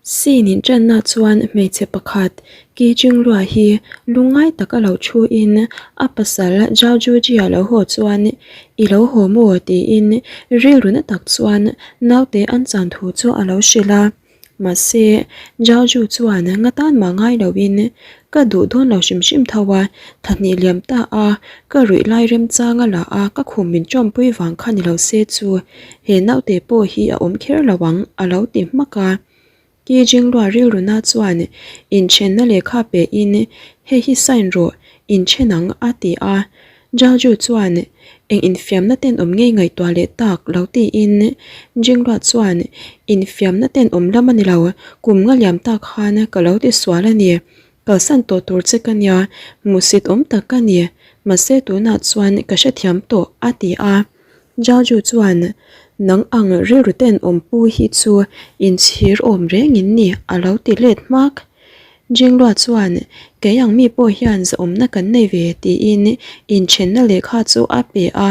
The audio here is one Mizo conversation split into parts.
Scene in tanna chuan hmeichhe pakhat Ki Jinglua hi lungngai taka lo thu in a pasal Zhao Juji a lo haw chuan I lo haw maw? tiin rilru na tak chuan naute an chan thu chu a lo hrilh a. Mahse, Zhao Ju chuan nga tan mah ngai loin ka duh dawn lo hrim hrim tho a, thahnih liam ta a, ka ruih lai remchang a la a, ka khum min tawmpui vang kha ni lo se chu he naute pawh hi a awm kher lo ang a lo ti hmak a. Ki Jinglua rilruna chuan inthenna lehkha pe in hei hi sign rawh, inthen ang a ti a. Zhao Ju chuan eng infiamna tenawm ngei ngaihtuah leh tak lo tiin Jinglua chuan infiamna tenawm lam a ni lo, kum nga liam tak khan ka lo ti sual a ni. Kalsan tawh tur che ka nia, hmuhsit awm tak ka ni, mahse tunah chuan ka hrethiam tawh a ti a. Zhao Ju chuan nang ang rilru tenawm pu hi chu inchhir awm reng in ni a lo ti let hmak. Jinglua chuan kei ang mi pawh hian zahawmna kan nei ve tiin inthenna lehkha chu a pe a.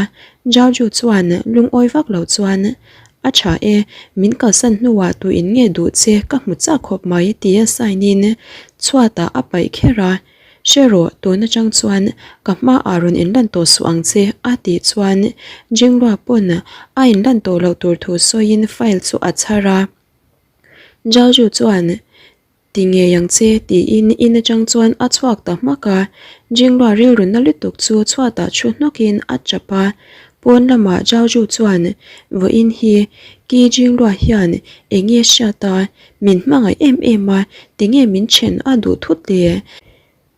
Zhao Ju chuan lungawi vak lo chuan A tha e, min kalsan hnuah tu in nge duh che ka hmu chak khawp mai tia sign in chhuatah a paih kher a. Hre rawh, tun atang chuan ka hmaah rawn inlan tawh suh ang che a tih chuan Jinglua pawn a inlan tawh loh tur thu sawiin file chu a chhar a. Zhao chuan Ti ngei ang che tiin in atang chuan a chhuak ta hmak a, Jinglua rilru na lutuk chu chhuatah thu hnawkin a chap a. Pawn lamah Zhao Zhu chuan vawiin hi Ki Jinglua hian eng nge hriat a, min hmangaih em em a, tinge min then a duh thut le?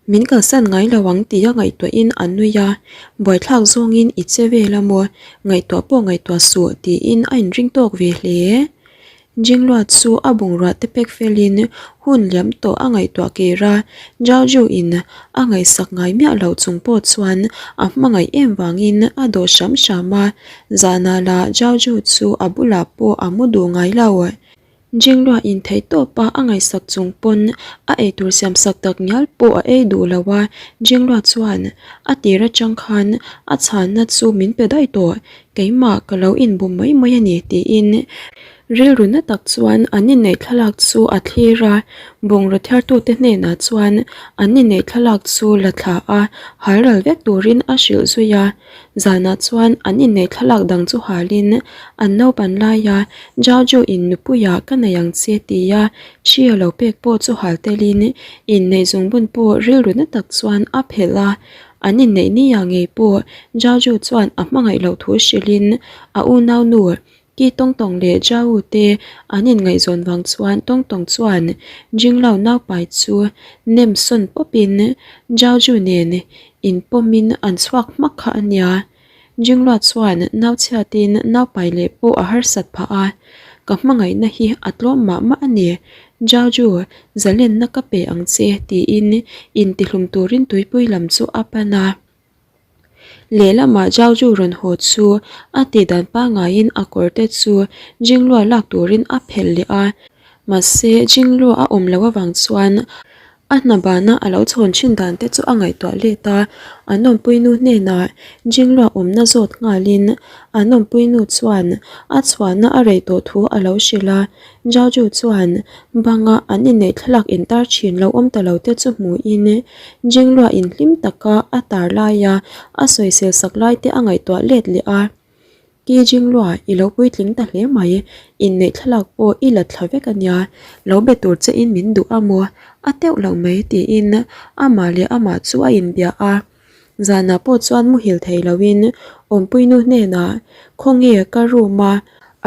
Min kalsan ngai lo ang tia ngaihtuahin a nui a, buaithlak zawngin i che vel a maw, ngaihtuah pawh ngaihtuah suh tiin a inring tawk ve hle. Jinglua chu a bungrua te pek felin hun liam tawh a ngaihtuah kir a, Zhao in a ngaihsak ngai miah loh chung pawh chuan a hmangaih em vangin a dawh hram hram a, zanah lah Zhao chu a bulah pawh a mu duh ngai lo. Jinglua in theih tawp a a ngaihsak chung pawn a eitur siam sak tak ngial pawh a ei duh lo a, Jinglua chuan a tir atang khan a chhanna chu min pe daih tawh, keimah ka lo inbum mai mai a ni tiin rilru na tak chuan an inneih thlalak chu a thlir a, bungraw thiartute hnenah chuan an inneih thlalak chu la thla a, halral vek turin a hrilh zui a. Zanah chuan an inneih thlalak dang chu halin an naupan laia Zhao Zhu in nupuia ka nei ang che tia thi a lo pek pawh chu hal telin inneih zungbun pawh rilru na tak chuan a phelh a. An inneih ni ah ngei pawh Zhao Zhu chuan a hmangaih loh thu hrilhin a unaunu Ki Tawng Tawng leh Zhao te an inngaihzawn vang chuan Tawng Tawng chuan Jinglao naupai chu nem sawn pawpin Zhao Zhu nen inpawmin an chhuak hmak kha a nia. Jinglua chuan nau chhiatin naupai leh pawh a harsat phah a, Ka hmangaihna hi a tlawm mah mah a ni, Zhao Zhu, zalenna ka pe ang che tiin intihlum turin tuipui lam chu a pan a. Lehlamah Zhao Zhu rawn haw chu a tih dan pangaiin a kawr te chu Jinglua lak turin a phelh leh a, mahse Jinglua a awm loh avang chuan a hna bana a lo chhawn thin dan te chu a ngaihtuah let a, an awmpuinu hnenah Jinglua awmna zawt nghalin an awmpuinu chuan a chhuahna a rei tawh thu a lo hrilh a. Zhao Zhu chuan banga an inneih thlalak intar thin lo awm ta lo te chu hmuhin Jinglua inhlim taka a tar laia a sawisel sak lai te a ngaihtuah let leh a. Ki Jinglua i lo puitling ta hle mai, inneih thlalak pawh i la thla vek a nia, lo be tur che in min duh a maw? A teuh lo mai tiin amah leh amah chu a inbia a. Zanah pawh chuan muhil thei loin awmpuinu hnenah khawnge ka room a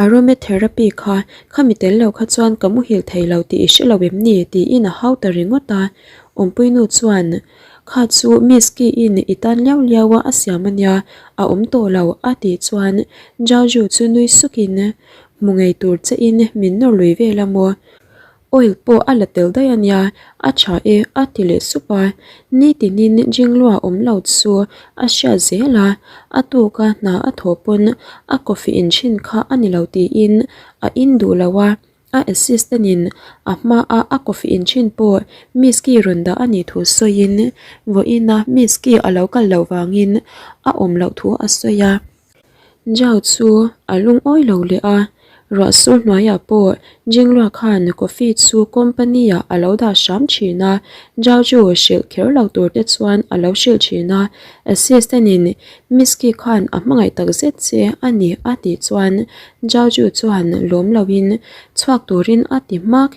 aromatherapy kha khami tel lo kha chuan ka muhil thei lo tih i hre lo em ni tiin a hau ta ringawt a. Awmpuinu chuan kha chu Miss Ki-in i tan liau liau a a siam a nia a awm tawh lo a tih chuan Zhao Zhu chu nui sukin hmu ngei tur che in min nawr lui vel a maw? Oil pawh a la tel daih a nia, a tha e a ti leh sup a, nitinin Jinglua awm lo chu a hriat zel a, a tuka hna a thawh pawn a coffee in thin kha a ni lo tiin a in duh lo a, a assistant in a hma a a coffee in thin pawh Miss Ki rawn dah a nih thu sawiin vawiin a Miss Ki a lo kal loh vangin a awm loh thu a sawi a. Zhao chu a lungawi lo leh a, Ruah sur hnuaiah pawh Jinglua khan coffee chu company ah a lo dah hram thin a, Zhao hrilh kher lo tur te chuan a lo hrilh thin a, assistant in Miss Ki khan a hmangaih tak zet che a ni a tih chuan Zhao chuan lawm lo in chhuak turin a ti hmak.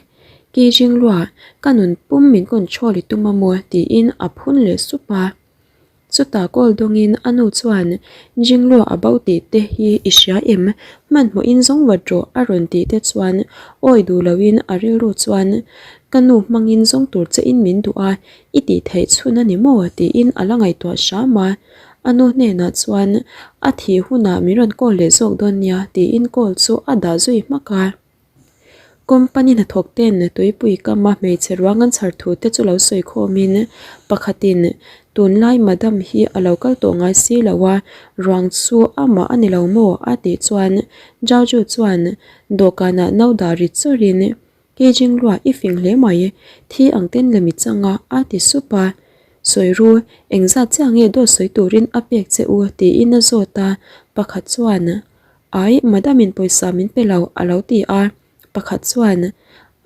Ki Jinglua, ka nun pum min control i tum a maw tiin a phun leh sup a. Chutah call dawngin a nu chuan, Jinglua a bo tih te hi i hria em? Hmanhmawhin zawng vat rawh a rawn tih te chuan awi duh loin a rilru chuan, Ka nu hmangin zawng tur chein min duh a, i tih theih chhun a ni maw? tiin a la ngaihtuah hram a. A nu hnenah chuan, A thih hunah min rawn call leh zawk dawn nia tiin call chu a dah zui hmak a. Company hnathawk ten tuipui kama hmeichhe ruang an chhar thu te chu lo sawi khawmin pakhatin tunlai madam hi a lo kal tawh ngai si lo a, ruang chu amah a ni lo maw a tih chuan Jaju chuan dawhkanah no dah ri chawrin Kei Jinglua i fing hle mai, thi ang ten la mi chang a a ti sup a. Sawi ru, engzat chiah nge dawt sawi turin a pek che u tiin a zawt a, pakhat chuan Ai, madam in pawisa min pe lo, a lo ti a. Pakhat chuan,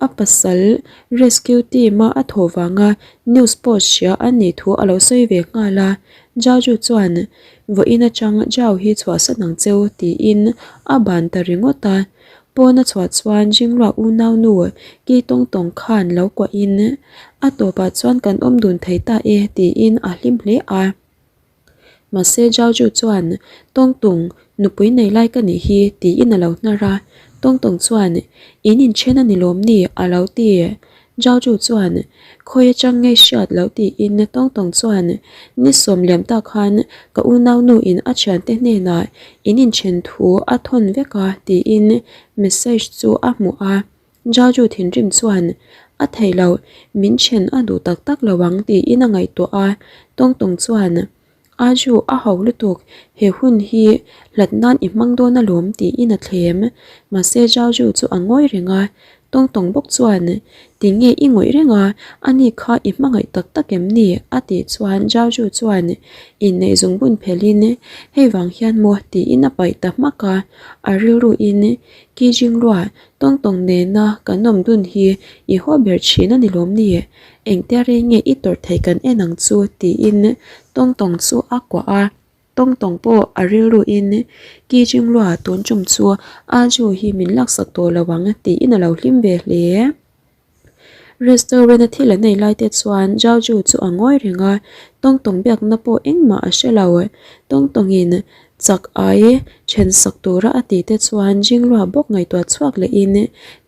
A pasal rescue team a a thawh vanga news post hria a nih thu a lo sawi ve nghal a. Jaju chuan, Vawiin atang Jao hi chhuahsan ang cheu, tiin a ban ta ringawt a. Pawn a chhuah chuan Jinglua unau nu Ki Tawng Tawng khan lo kuahin, A tawpah chuan kan awm dun thei ta e, tiin a hlim hle a. Mahse Zhao Zhu chuan, Tawng Tung, nupui nei lai ka nih hi, tiin a lo hnar a. Tawng Tung chuan, In inthen a ni lawm ni? a lo ti. Zhao Zhu chuan, Khawi atang ngei hriat lo tiin Tawng Tung chuan, Ni sawm liam tak khan ka unau nu in a thiante hnenah in inthen thu a thawn vek a, tiin message chu a hmuh a. Jaju thinrim chuan, A thei lo, min then a duh tak tak lo ang tiin a ngaihtuah a. Tawng Tawng chuan, Aju, a ho lutuk, he hun hi hlat nan i hmang dawn alawm tiin a thlem. Mahse Jaju chu a ngawi reng a. Tawng Tawng bawk chuan, Tinge i ngawih reng a, ani kha i hmangaih tak tak em ni? a tih chuan Jaju chuan inneih zungbun phelhin, Hei vang hian maw tiin a paih ta hmak a. A rilruin, Ki Jinglua, Tawng tawng nena kan awm dun hi i haw ber thin a ni lawm ni? Engtia rei nge i tawrh theih kan en ang chu tiin tawng tawng chu a kuah a. Tawng tawng pawh a rilruin Ki Jinglua tun tum chu a ju hi min laksak tawh lo ang tiin a lo hlim ve hle. Restaurant a thil an ei lai te chuan Zhao Ju chu a ngawi reng a, tawng tawng biakna pawh engmah a hre lo. Tawng tawngin chak ai then sak tura a tih te chuan Jinglua bawk ngaihtuah chhuak lehin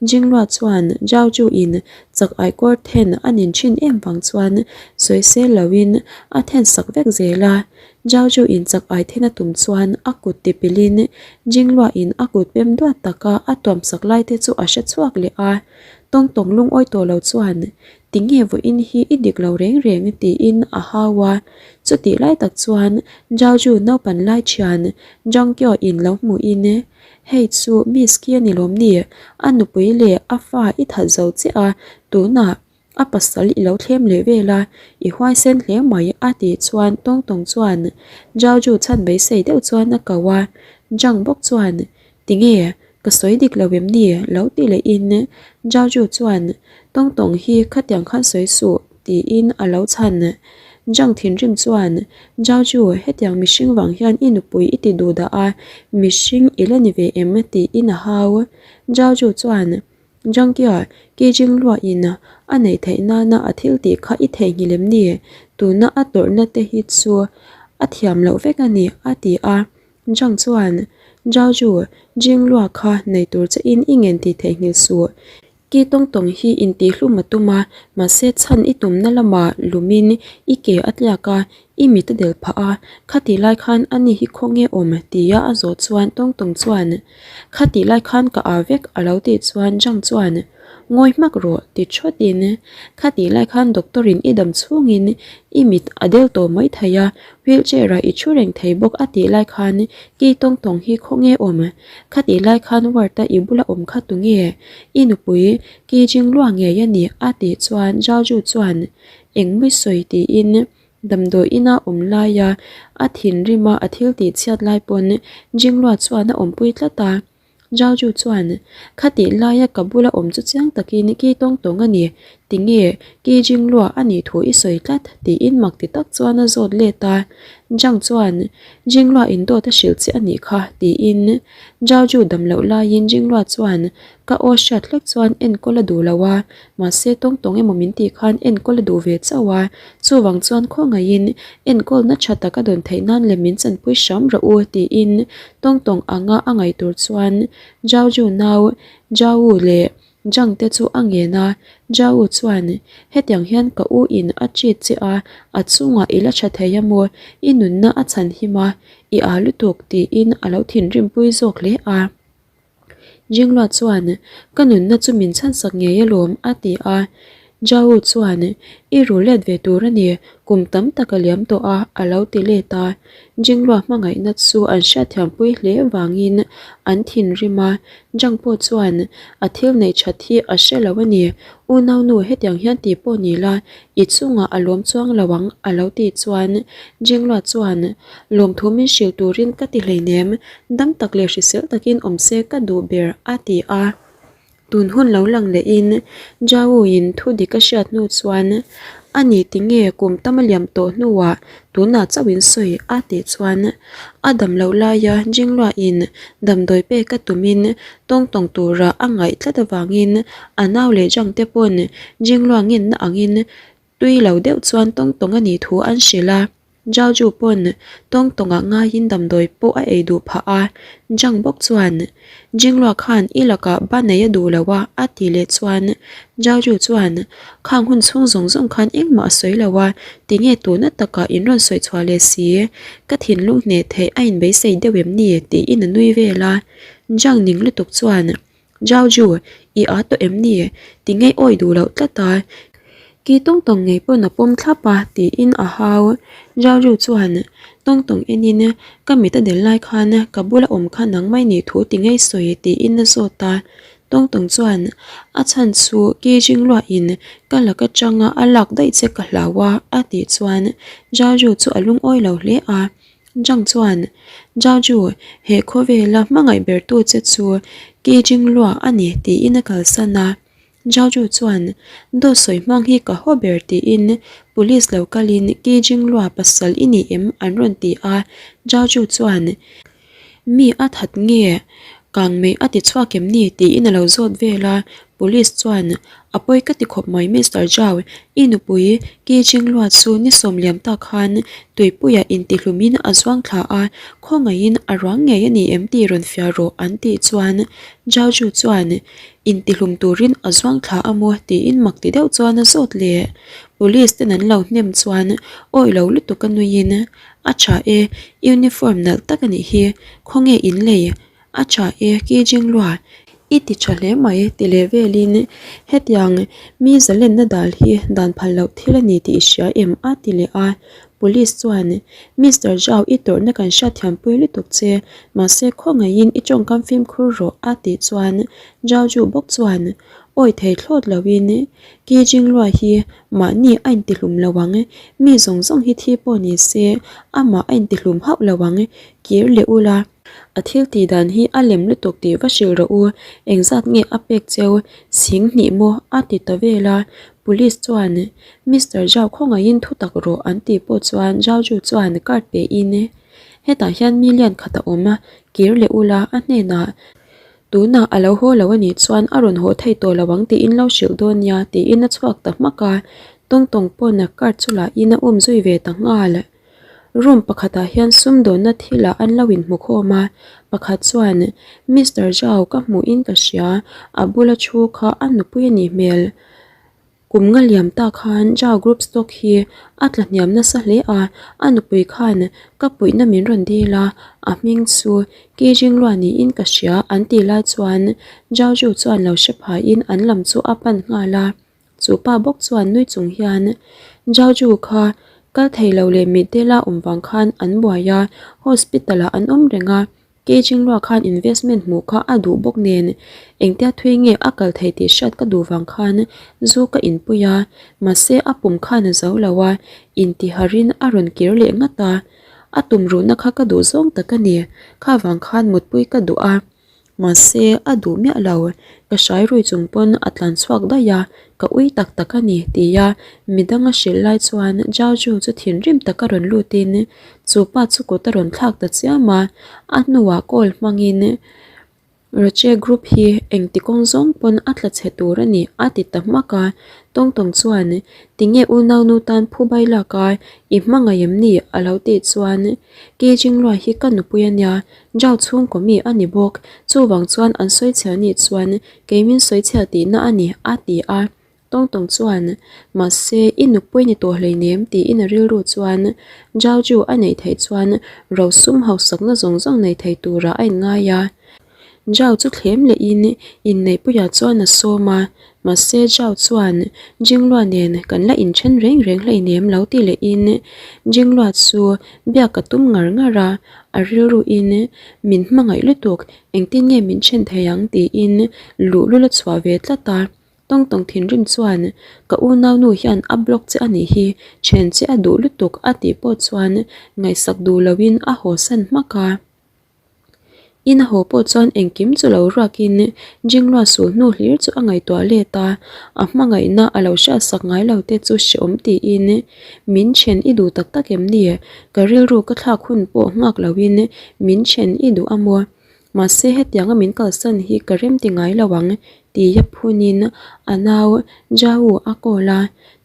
Jinglua chuan Zhao Ju in chak ai kawr then a nin thin em vang chuan sawi sel loin a then sak vek zel a. Zhao Ju in chak ai then a tum chuan a kut tipilhin Jinglua in a kut pem duat taka a tuam sak lai te chu a hre chhuak leh a. Tawng tawng lungawi tawh lo chuan, Tinge vawiin hi i dik lo reng reng tiin a hau a. Chutih lai tak chuan Zhao Ju naupan lai thian Zhang Kyo in lo hmuhin, Hei chu Miss Ki a ni lawm ni? A nupui leh a fa i that zo chiah a, tunah a pasal i lo thlem leh vel a, i huaisen hle mai a tih chuan Tawng Tawng chuan Zhao Ju chhan beisei deuh chuan a ko a. Zhang bawk chuan, Tinge? Ka sawi dik lo em ni? Lo ti lehin Zhao Ju chuan, Tawng tawng hi khatiang khan sawi suh, tiin a lo chhan. Zhang thinrim chuan, Zhao Ju, hetiang mihring vang hian i nupui i ti duh dah a, mihring i la ni ve em? tiin a hau. Zhao Ju chuan, Zhang Kia, Ki Jing Luain a neih theih nana a thil tih kha i theihnghilh em ni? Tuna a tawrhna te hi chu a thiam loh vek a ni, a ti a. Zhang chuan, Zhao Zhu, Jing Lua kha nei tur che in i ngen tih theihnghilh suh. Ki tawng tawng hi intihhlum a tum a, mahse chhan i tumna lamah lumin i ke a tliak a, i mit a del phah a, khatih lai khan ani hi khawnge awm tia a zawh chuan tawng tawng chuan, Khatih lai khan ka â vek a lo tih chuan Zhang chuan, Ngawi hmak rawh ti thawtin, Khatih lai khan doctor in i dam chhungin i mit a del tawh mai thei a, wheelchair ah i thu reng thei bawk a tih lai khan ki tawng tawng hi khawnge awm? Khatih lai khan ward a i bula awm kha tunge? I nupui ki jing lua ngei a ni a tih chuan Zhao Ju chuan engmui sawi tiin damdawi ina awm laia a thinrima a thil tih chhiat lai pawn Jinglua chuan a awmpui tlat a. Zhao Ju chuan, Khatih laia ka bula awm chu chiang takin ki tawng tawng a ni, tinge ki Jinglua a nih thu i sawi tlat? tiin mak ti tak chuan a zawt let a. Zhang chuan, Jinglua in dawt a hrilh che a nih kha, tiin Zhao Ju dam loh laiin Jinglua chuan ka aw hriat hlek chuan enkawl a duh lo a, mahse tawng tawng emaw min tih khan enkawl a duh ve chauh a, chuvang chuan khawngaihin enkawlna tha tak a dawn theih nan leh min chanpui hram rawh u tiin tawng tawng anga a ngaih tur chuan Zhao Ju nau Zhao Wu leh Zhang te chu a ngen a, Zhao Wu chuan hetiang hian ka u in a cheat che a, a chungah i la tha thei a maw, i nunna a chhan him a, i â lutuk tiin a lo thinrimpui zawk hle a. Jinglua chuan, Ka nunna chu min chhansak ngei alawm, a ti a. Zhao chuan, I ru let ve tur a ni, kum tam tak a liam tawh a, a lo ti let a. Jinglua hmangaihna chu an hriatthiampui hle vangin an thinrim a. Zhang pawh chuan, A thil neih that hi a hre lo a ni, unaunu hetiang hian ti pawh ni la, I chungah a lawm chuang lo ang, a lo tih chuan Jinglua chuan, Lawmthu min hrilh turin ka ti hleinem, dam tak leh hrisel takin awm se ka duh ber, a ti a. Tun hun lo lang lehin Zhao-in thu dik a hriat hnu chuan, A ni tinge kum tam a liam tawh hnuah tunah chauh in sawi, a tih chuan a dam loh laia Jinglua-in damdawi pek a tumin tawng tawng tura a ngaih tlat avangin a nau leh Zhang te pawn Jinglua ngenna angin tui lo deuh chuan tawng tawng a nih thu an hrilh a. Zhao Ju pawn tawng tawngah ngaiin damdawi pawh a ei duh phah a, Zhang bawk chuan Jinglua khan i lakah ba nei a duh lo a a ti leh chuan Zhao Ju chuan khang hun chhung zawng zawng khan engmah a sawi lo a, tinge tuna takah in rawn sawi chhuah leh si, ka thinlung hneh theih a inbeisei deuh em ni tiin a nui vel a. Zhang ning lutuk chuan Zhao Ju, i â tawh em ni? Ti ngei awi duh loh tlat a. Ki tawng tawng ngei pawn a pawm thlap a, tiin a hau. Zhao Ju chuan tawng tawng enin, Ka mit a del lai khan ka bula awm kha nang mai nih thu ti ngei sawi, tiin a zawt a. Tawng tawng chuan, A chhan chu Ki Jingluahin ka lak atanga a lak daih che ka hlau a, a tih chuan Zhao Ju chu a lungawi lo hle a. Zhang chuan, Zhao Ju, he khawvela hmangaih bertu che chu Ki Jinglua a ni tiin a kalsan a. Zhao Ju chuan, Dawt sawi hmang hi ka haw ber tiin police lo kalin Ki Jinglua pasal i ni em an rawn ti a. Zhao Ju chuan, Mi a that nge? Kang mei a ti chhuak em ni? tiin a lo zawt vel a. Police chuan, A pawi ka ti khawp mai Mister Zhao, i nupui Ki Jinglua chu ni sawm liam tak khan tuipuiah intihlumin a zuang thla a, khawngaihin a ruang ngei a ni em tih rawn fiah rawh an tih chuan Zhao Ju chuan intihlum turin a zuang thla a maw tiin mak ti deuh chuan a zawt leh. Police ten an lo hnem chuan awi lo lutuk a nuiin a tha e, uniform nalh tak a nih hi, khawnge in lei? A tha e, Ki Jinglua, i ti tha hle mai ti leh velin hetiang mi zalenna dal hi dan phal loh thil a ni tih i hria em? a ti leh a. Police chuan, Mister Zhao i tawrhna kan hriatthiampui lutuk che, mahse khawngaihin i tawngkam fimkhur rawh a tih chuan Zhao Ju bawk chuan awi thei thlawt loin Ki Jinglua hi mahni a intihlum lo ang, mi zawng zawng hi thi pawh ni se amah a intihlum hauh lo ang, kir leh ula. A thil tih dan hi a lem lutuk tih va hrilh rawh u, engzat nge a pek cheu, sing hnih maw a ti ta vel a, Police chuan Mister Zhao khawngaihin thu tak rawh an tih pawh chuan Zhao Ju chuan card pe in hetah hian million khat a awm a, kir leh ula a hnenah tunah a lo haw lo a nih chuan a rawn haw thei tawh lo ang tiin lo hrilh dawn nia tiin a chhuak ta hmak a, Tawng Tawng pawn a card chu lah in a um zui ve ta nghal. Room pakhatah hian sumdawnna thilah an lo inhmu khawm a, pakhat chuan Mister Zhao ka hmuhin ka hria, a bula thu kha a nupui a nih hmel. Kum nga liam tak khan Zhao Group stock hi a tla hniam nasa hle a, a nupui khan ka puihna min rawn dil a, a hming chu Ki Jinglua niin ka hria an tih lai chuan Zhao Zhu chuan lo hre phaiin an lam chu a pan nghal a. Chu pa bawk chuan nui chung hian Zhao Ju kha kal thei lo leh mitdela awm vang khan an buai a, hospital ah an awm reng a, Ke Jinglua khan investment hmuh kha a duh bawk nen engtia thui nge a kal thei tih hriat ka duh vang khan zu ka inpui a, mahse a pum khan a zo lo a, intiharin a rawn kir leh ngat a, a tumruhna kha ka duh zawng tak a ni, kha vang khan mutpui ka duh a. Mahse, a duh miah lo. Ka hrai rui chung pawn a tlan chhuak daih a, ka ui tak tak a ni, tia midang a hrilh lai chuan Zhao Ju chu thinrim taka rawn lutin chu pa chu kut a rawn thlak ta chiam a, a hnuah call hmangin Roche Group hi engti kawng zawng pawn a tla chhe tur a ni, a ti ta hmak a. Tawng tawng chuan, Tinge unaunu tan phu bai lak a, i hmangaih em ni? a lo tih chuan, Ki Jinglua hi ka nupui a nia, Zhao chhungkaw mi a ni bawk, chuvang chuan an sawi chhia nih chuan kei min sawi chhia tihna a ni, a ti a. Tawng tawng chuan, Mahse, i nupui ni tawh hleinem tiin a rilru chuan Zhao Ju a neih theih chuan rosum hausakna zawng zawng nei thei turah a inngai a. Zhao chu thlem lehin inneihpuiah chuan a sawm a, mahse Zhao chuan Jinglua nen kan la inthen reng reng hleinem lo ti lehin Jinglua chu biak a tum ngar ngar a, a rilruin min hmangaih lutuk engtin nge min then thei ang tiin luhlul a chhuah ve tlat a. Tawng tawng thinrim chuan, Ka unaunu hian a block che a nih hi, then che a duh lutuk a tih pawh chuan ngaihsak duh loin a hawsan hmak a. In a haw pawh chuan engkim chu lo ruakin Jinglua sul hnu hlir chu a ngaihtuah let a, a hmangaihna a lo hriatsak ngai lo te chu hreawm tiin, Min then i duh tak tak em ni? Ka rilru ka thlak hun pawh nghak loin min then i duh a maw? Mahse hetianga min kalsan hi ka rem ti ngai lo ang, tia phunin a nau Jau a call a.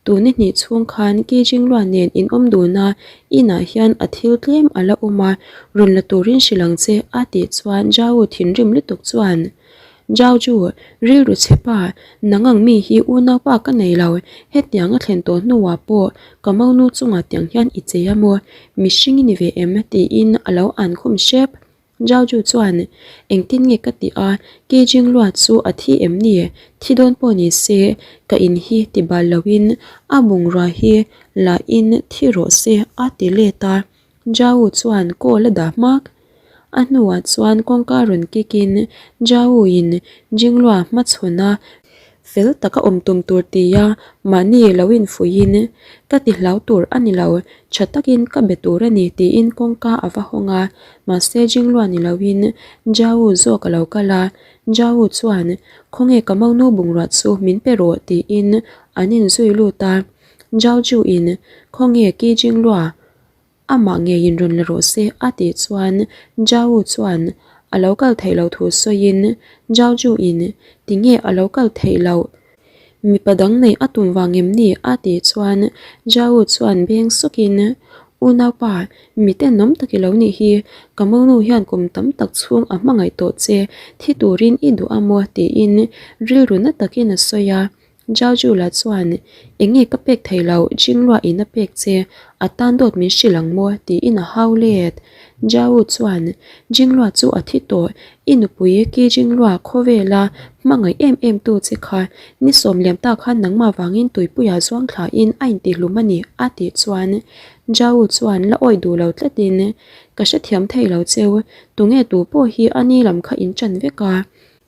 Tuni hnih chhung khan Ki Jinglua nen in awm dun a, inah hian a thil tlem a la awm a, rawn la turin hrilh ang che a tih chuan Jau thinrim lutuk chuan, Jau chu rilru chhe pa, nang ang mi hi unaupa ka nei lo, hetiang a thlen tawh hnuah pawh ka monu chungah tiang hian i chei a maw, mihring i ni ve em? tiin a lo an khum hrep. Zhao Ju chuan, Engtin nge ka tih a, Ke Jinglua chu a thi em ni? Thi dawn pawh ni se, ka in hi ti bal loin a bungrua hi la in thi rawh se a ti let a. Zhao chuan call a dah hmak. A hnuah chuan kawngka rawn kick in Zhao in Jinglua hmachhawn a Fel taka awm tum tur tia mahni lo infuihin ka ti hlau tur a ni lo, tha takin ka be tur a ni tiin kawngka a va hawng a, mahse Jinglua ni loin Jau zawk a lo kal a, Jau chuan Khawnge ka monu bungrua chu min pe rawh tiin an inzui lut a, Jau Ju-in Khawnge Ki Jinglua Amah ngeiin rawn la rawh se a tih chuan Jau chuan a lo kal theih loh thu sawiin Jau Ju-in tinge a lo kal theih loh? Mipa dang neih a tum vang em ni? a tih chuan Jau chuan beng sawkin Unaupa, mi tenawm tak i lo nih hi, ka monu hian kum tam tak chhung a hmangaih tawh che, thi turin i duh a maw? tiin rilru na takin a sawi a. Jajula chuan, Eng nge ka pek thei lo, Jinglua in a pek che, a tan dawt min hrilh ang maw? tiin a hau let. Jau chuan, Jinglua chu a thi tawh, i nupui Ki Jinglua khawvela hmangaih em em tu che kha, ni sawm liam ta khan nangmah vangin tuipuia zuang thlain a intihlum a ni, a tih chuan Jau chuan la awih duh lo tlatin, Ka hrethiam thei lo cheu, tunge tu pawh hi a ni lam kha in ṭan vek a,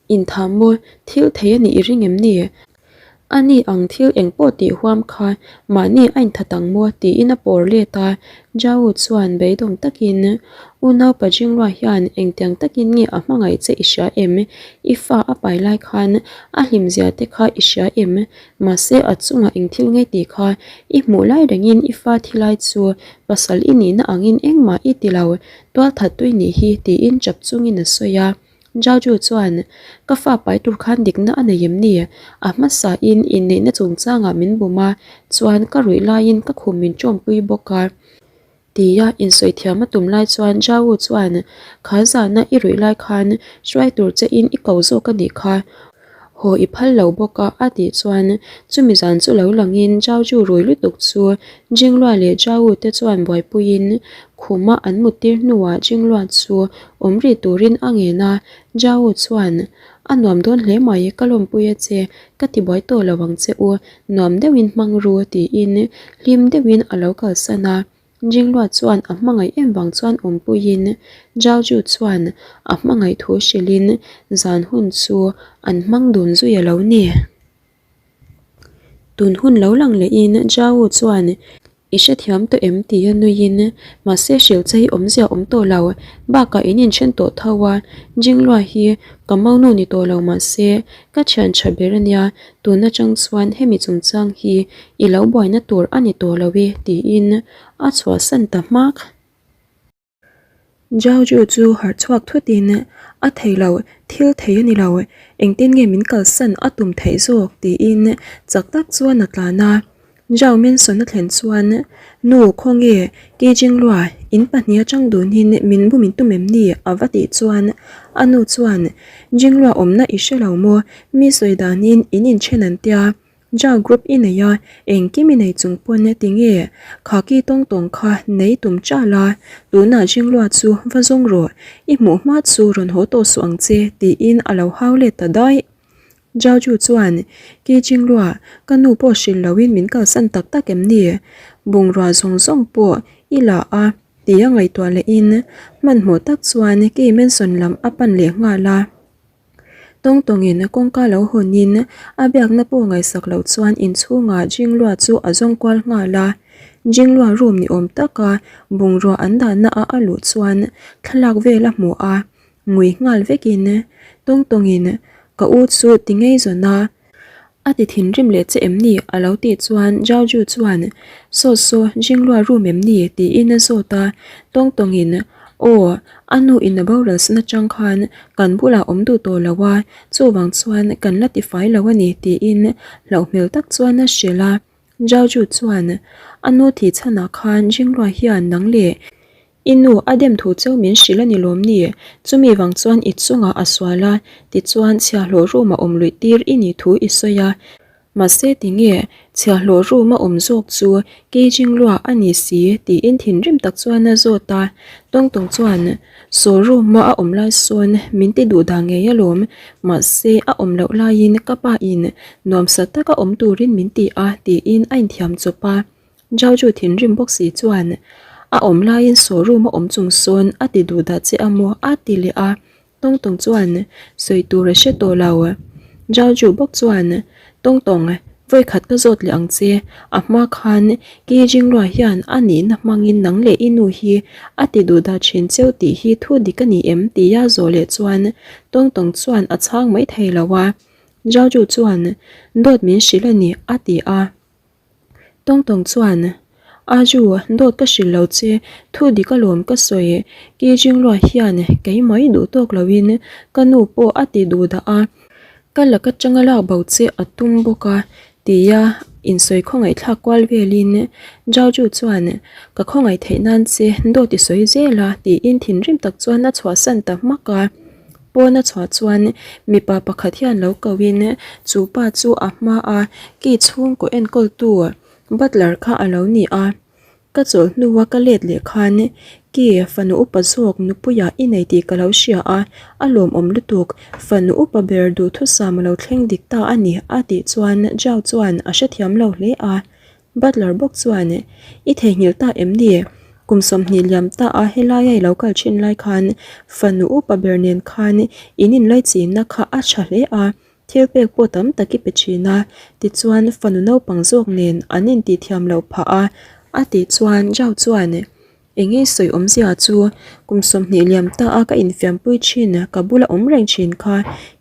Inthah maw, thil thei a nih i ring em ni? A ni ang thil eng pawh tih huam kha mahni a inthat ang maw? tiin a pawr let a. Jau chuan beidawng takin, Unaupa Jinglua hian engtiang takin nge a hmangaih che i hria em? I fa a pai lai khan a hlimzia te kha i hria em? Mahse a chungah eng thil nge tih kha i hmuh lai rengin i fa thi lai chu pasal i nihna angin engmah i ti lo, tualthat tui nih hi tiin chap chungin a sawi a. Jaju chuan, Ka fa pai tur khan dikna a nei em ni? A hmasain inneihna chungchangah min bum a, chuan ka ruih laiin ka khum min tawmpui bawk a. Tia insawi thiam a tum lai chuan Jau chuan, Kha zana i ruih lai khan hruai tur chein i ko zawk a nih kha. Haw i phal lo bawk a a tih chuan chumi zan chu lo langin Jauju rui lutuk chu Jinglua leh Jau te chuan buaipuiin khuma an muttir hnuah Jinglua chu awm rih turin a ngen a, Jau chuan A nuam dawn hle mai, ka lawmpui a che, ka ti buai tawh lo ang che u, nuam deuhin hmang ru tiin hlim deuhin a lo kalsan a. Jinglua chuan a hmangaih em vang chuan awmpuiin Zhaoju chuan a hmangaih thu hrilhin zan hun chu an hmang dun zui a lo ni. Tun hun lo lang lehin Zhao chuan I hrethiam tawh em? tia nuiin, mahse hrilh che hi awmzia awm tawh lo, bakah in inthen tawh tho a, Jinglua hi ka maunu ni tawh lo mahse ka thian tha ber a nia, tun atang chuan hemi chungchang hi i lo buaina tur a ni tawh lo e tiin a chhuahsan ta hmak. Jiaoju chu harh chhuak thutin, A thei lo, thil thei a ni lo, engtin nge min kalsan a tum theih zawk? tiin chak tak chuan a tlan a. Jiao Mansion a thlen chuan, Nu, khawnge, Kijinglua, in pahniha chang dunin min bum in tum em ni? a va tih chuan a nu chuan, Jinglua awmna i hre lo maw? Mi sawi danin in inthen an tia, Jal group i nei a, engkim i nei chung pawn tinge khaki tawng tawng kha nei tum chal a, tunah Jinglua chu va zawng rawh, i hmuh hma chu rawn haw tawh suh ang che tiin a lo hau let ta daih. Jiaoju chuan, Ki Jinglua, ka nu pawh hrilh loin min kalsan tak tak em ni? Bungrua zawng zawng pawh i la a tia ngaihtuah lehin hmanhmawh tak chuan Ki Mansion lam a pan leh nghal a. Tawng tawngin kawngka lo hawnin a biakna pawh ngaihsak loh chuan inchhungah Jinglua chu a zawng kual nghal a. Jinglua room ni awm taka bungrua an dahna a a luh chuan thlalak vel a hmu a, ngui nghal vekin tawng tawngin ka u chu ti ngei zawn a. A ti thinrim leh che em ni? a lo tih chuan Jiaoju chuan, Saw saw, Jinglua room em ni? tiin a zawt a, tawng tawngin, Aw, a nu in a boral san atang khan kan bulah awm duh tawh lo a, chuvang chuan kan la tifai lo a ni tiin hlauh hmel tak chuan a hrilh a. Jiaoju chuan, A nu thih chhanah khan Jinglua hian nang leh I nu a dem thu cheu min hrilh a ni lawm ni? Chumi vang chuan i chungah a sual a, tichuan chhiahhlawh room a awm luih tir i nih thu i sawi a. Mahse tinge chhiahhlawh room a awm zawk chu Keijinglua a ni si tiin thinrim tak chuan a zawt a. Tawngtawng chuan saw room a a awm lai sawn min ti duh dah ngei alawm, mahse a awm loh laiin ka pa in nuamsa taka awm turin min ti a tiin a inthiam chawp a. Jiaoju thinrim bawk si chuan a awm laiin saw room a awm chung sawn a ti duh dah che a maw a ti leh a, Tawng Tawng chuan sawi tur a hre tawh lo. Jiaoju bawk chuan Tawng Tawng vawikhat ka zawt leh ang che, a hma khan Ki Jinglua hian a nihna hmangin nang leh i nu hi a ti duh dah thin cheu tih hi thu dik a ni em tia zawh leh chuan Tawng Tawng chuan a chhang mai thei lo a, Jiaoju chuan dawt min hrilh a ni a ti a. Tawng tawng chuan, Aju, dawt ka hrilh lo che, thu dik alawm ka sawi, Ki Jinglua hian keimah i duh tawk loin ka nu pawh a ti duh dah a, ka lak atanga lak bo che a tum bawk a, tia insawi khawngaihthlak kual velin Jiaoju chuan, Ka khawngaih theih nan che dawt i sawi zel a, tiin thinrim tak chuan a chhuahsan ta hmak a. Pawn a chhuah chuan mipa pakhat hian lo ko in chu pa chu a hma a key chhungkaw enkawl tu butler kha a lo ni a, ka chawlh hnua ka let leh khan key fanu upa zawk nupuia i nei tih ka lo hria a, a lawmawm lutuk fanu upa ber duhthusam a lo thleng dik ta a ni a tih chuan Jao chuan a hrethiam lo hle a. Butler bawk chuan, I theihnghilh ta em ni? Kum 20 liam ta a helaia i lo kal thin lai khan fanu upa ber nen khan in inlaichinna kha a tha hle a, thil pek pawh tam tak i pe thin a, tichuan fanu naupang zawk nen an intihthiam loh phah a, a tih chuan Zhao chuan, Enge sawi awmzia chu kum 20 liam ta a ka infiampui thin ka bula awm reng thin kha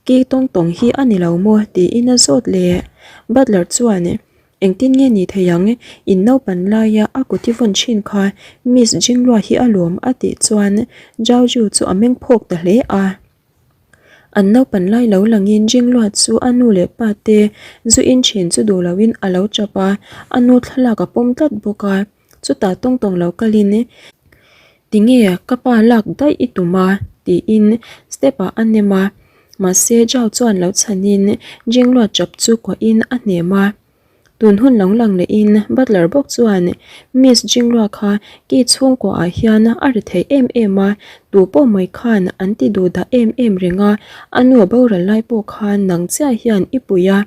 ki tawng tawng hi a ni lo maw? tiin a zawt leh. Butler chuan, Engtin nge ni thei ang, in naupan laia a kut i vawn thin kha Miss Jinglua hi a lawm a tih chuan Zhao Ju chu a meng phawk ta hle a. An naupan lai lo langin Jinglua chu a nu leh pa te zu in thin chu duh loin a lo tap a, a nu thlalak a pawm tlat bawk a. Chutah tawng tawng lo kalin Tinge ka pa lak daih i tum a? tiin step ah a nem a, mahse Zhao chuan lo chhanin Jinglua chap chu kuahin a hnem a. Tun hun lo lang lehin butler bawk chuan Miss Jinglua kha ki chhungkua ah hian a ri thei em em a, tu pawh mai khan an ti duh dah em em reng a, a nu a boral lai pawh khan nang chiah hian i pui a,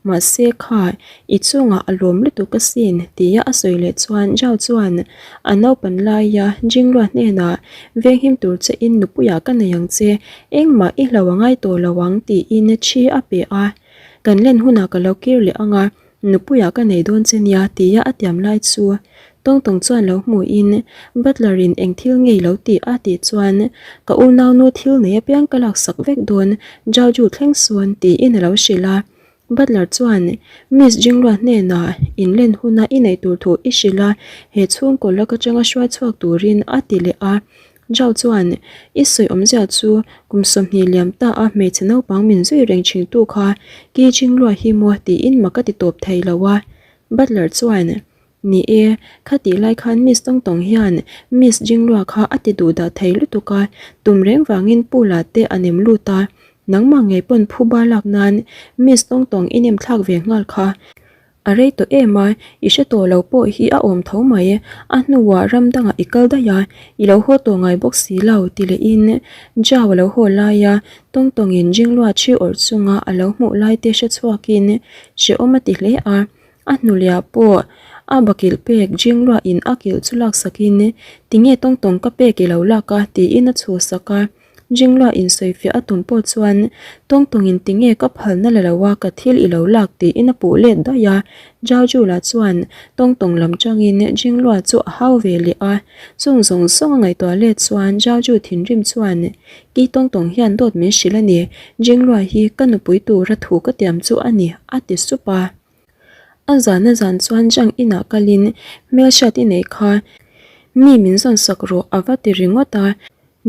Mahse kha, i chungah a lawm lutuk asin, tia a sawi leh chuan Zhao chuan a naupan laia Jinglua hnenah venghim tur che in nupuiah ka nei ang che, engmah i hlo a ngai tawh lo ang tiin thi a pe a. Kan len hunah ka lo kir leh ang a, nupuiah ka nei dawn che nia tia a tiam lai chu. Tawngtawng chuan lo hmuhin Butler in eng thil nge i lo tih a tih chuan ka unaunu thil nei apiang ka laksak vek dawn Jauju thleng sawn tiin a lo hrilh a. Butler chuan Miss Jinglua hnenah inlen huna i neih tur thu i hrilh a, he chhungkaw lak atanga hruai chhuak turin a ti leh a. Zhao chuan, I sawi awmzia chu kum 20 liam ta a hmeichhe naupang min zui reng thintu kha Ki Jinglua hi maw tiin mak a ti tawp thei lo a. Butler chuan, Ni e, khatih lai khan Miss Tawng Tawng hian Miss Jinglua kha a ti duh dah thei lutuk a, tum reng vangin pool ah te a nem lut a, nangmah ngei pawn phuba lak nan Miss Tawng Tawng i nem thlak ve nghal kha. A rei tawh em a, i hre tawh lo pawh hi a awm tho mai, a hnuah ram dangah i kal daih a, i lo haw tawh ngai bawk si lo ti lehin Zhao a lo haw lai a, Tawng Tawngin Jinglua thi awrh chunga a lo hmuh lai te hre chhuakin hrehawm a ti hle a, a hnuliah pawh a bakilh pek Jinglua in a kilh chu laksakin tinge Tawng Tawng ka pek i lo lak a tiin a chhuhsak a. Jinglua insawifiah a tum pawh chuan Tawngtawngin tinge ka phalna la lo a ka thil i lo lak tiin a puh let daih a. Zhaojula chuan Tawngtawng lam tangin Jinglua chu a hau ve leh a. Chung zawng zawng a ngaihtuah let chuan Zhaoju thinrim chuan Ki Tawngtawng hian dawt min hrilh a ni, Jinglua hi ka nupui tura thu ka tiam chu a ni a ti sup a. A zan a zan chuan Zhang inah kalin hmelhriat i neih kha mi min zawn sak rawh a va ti ringawt a.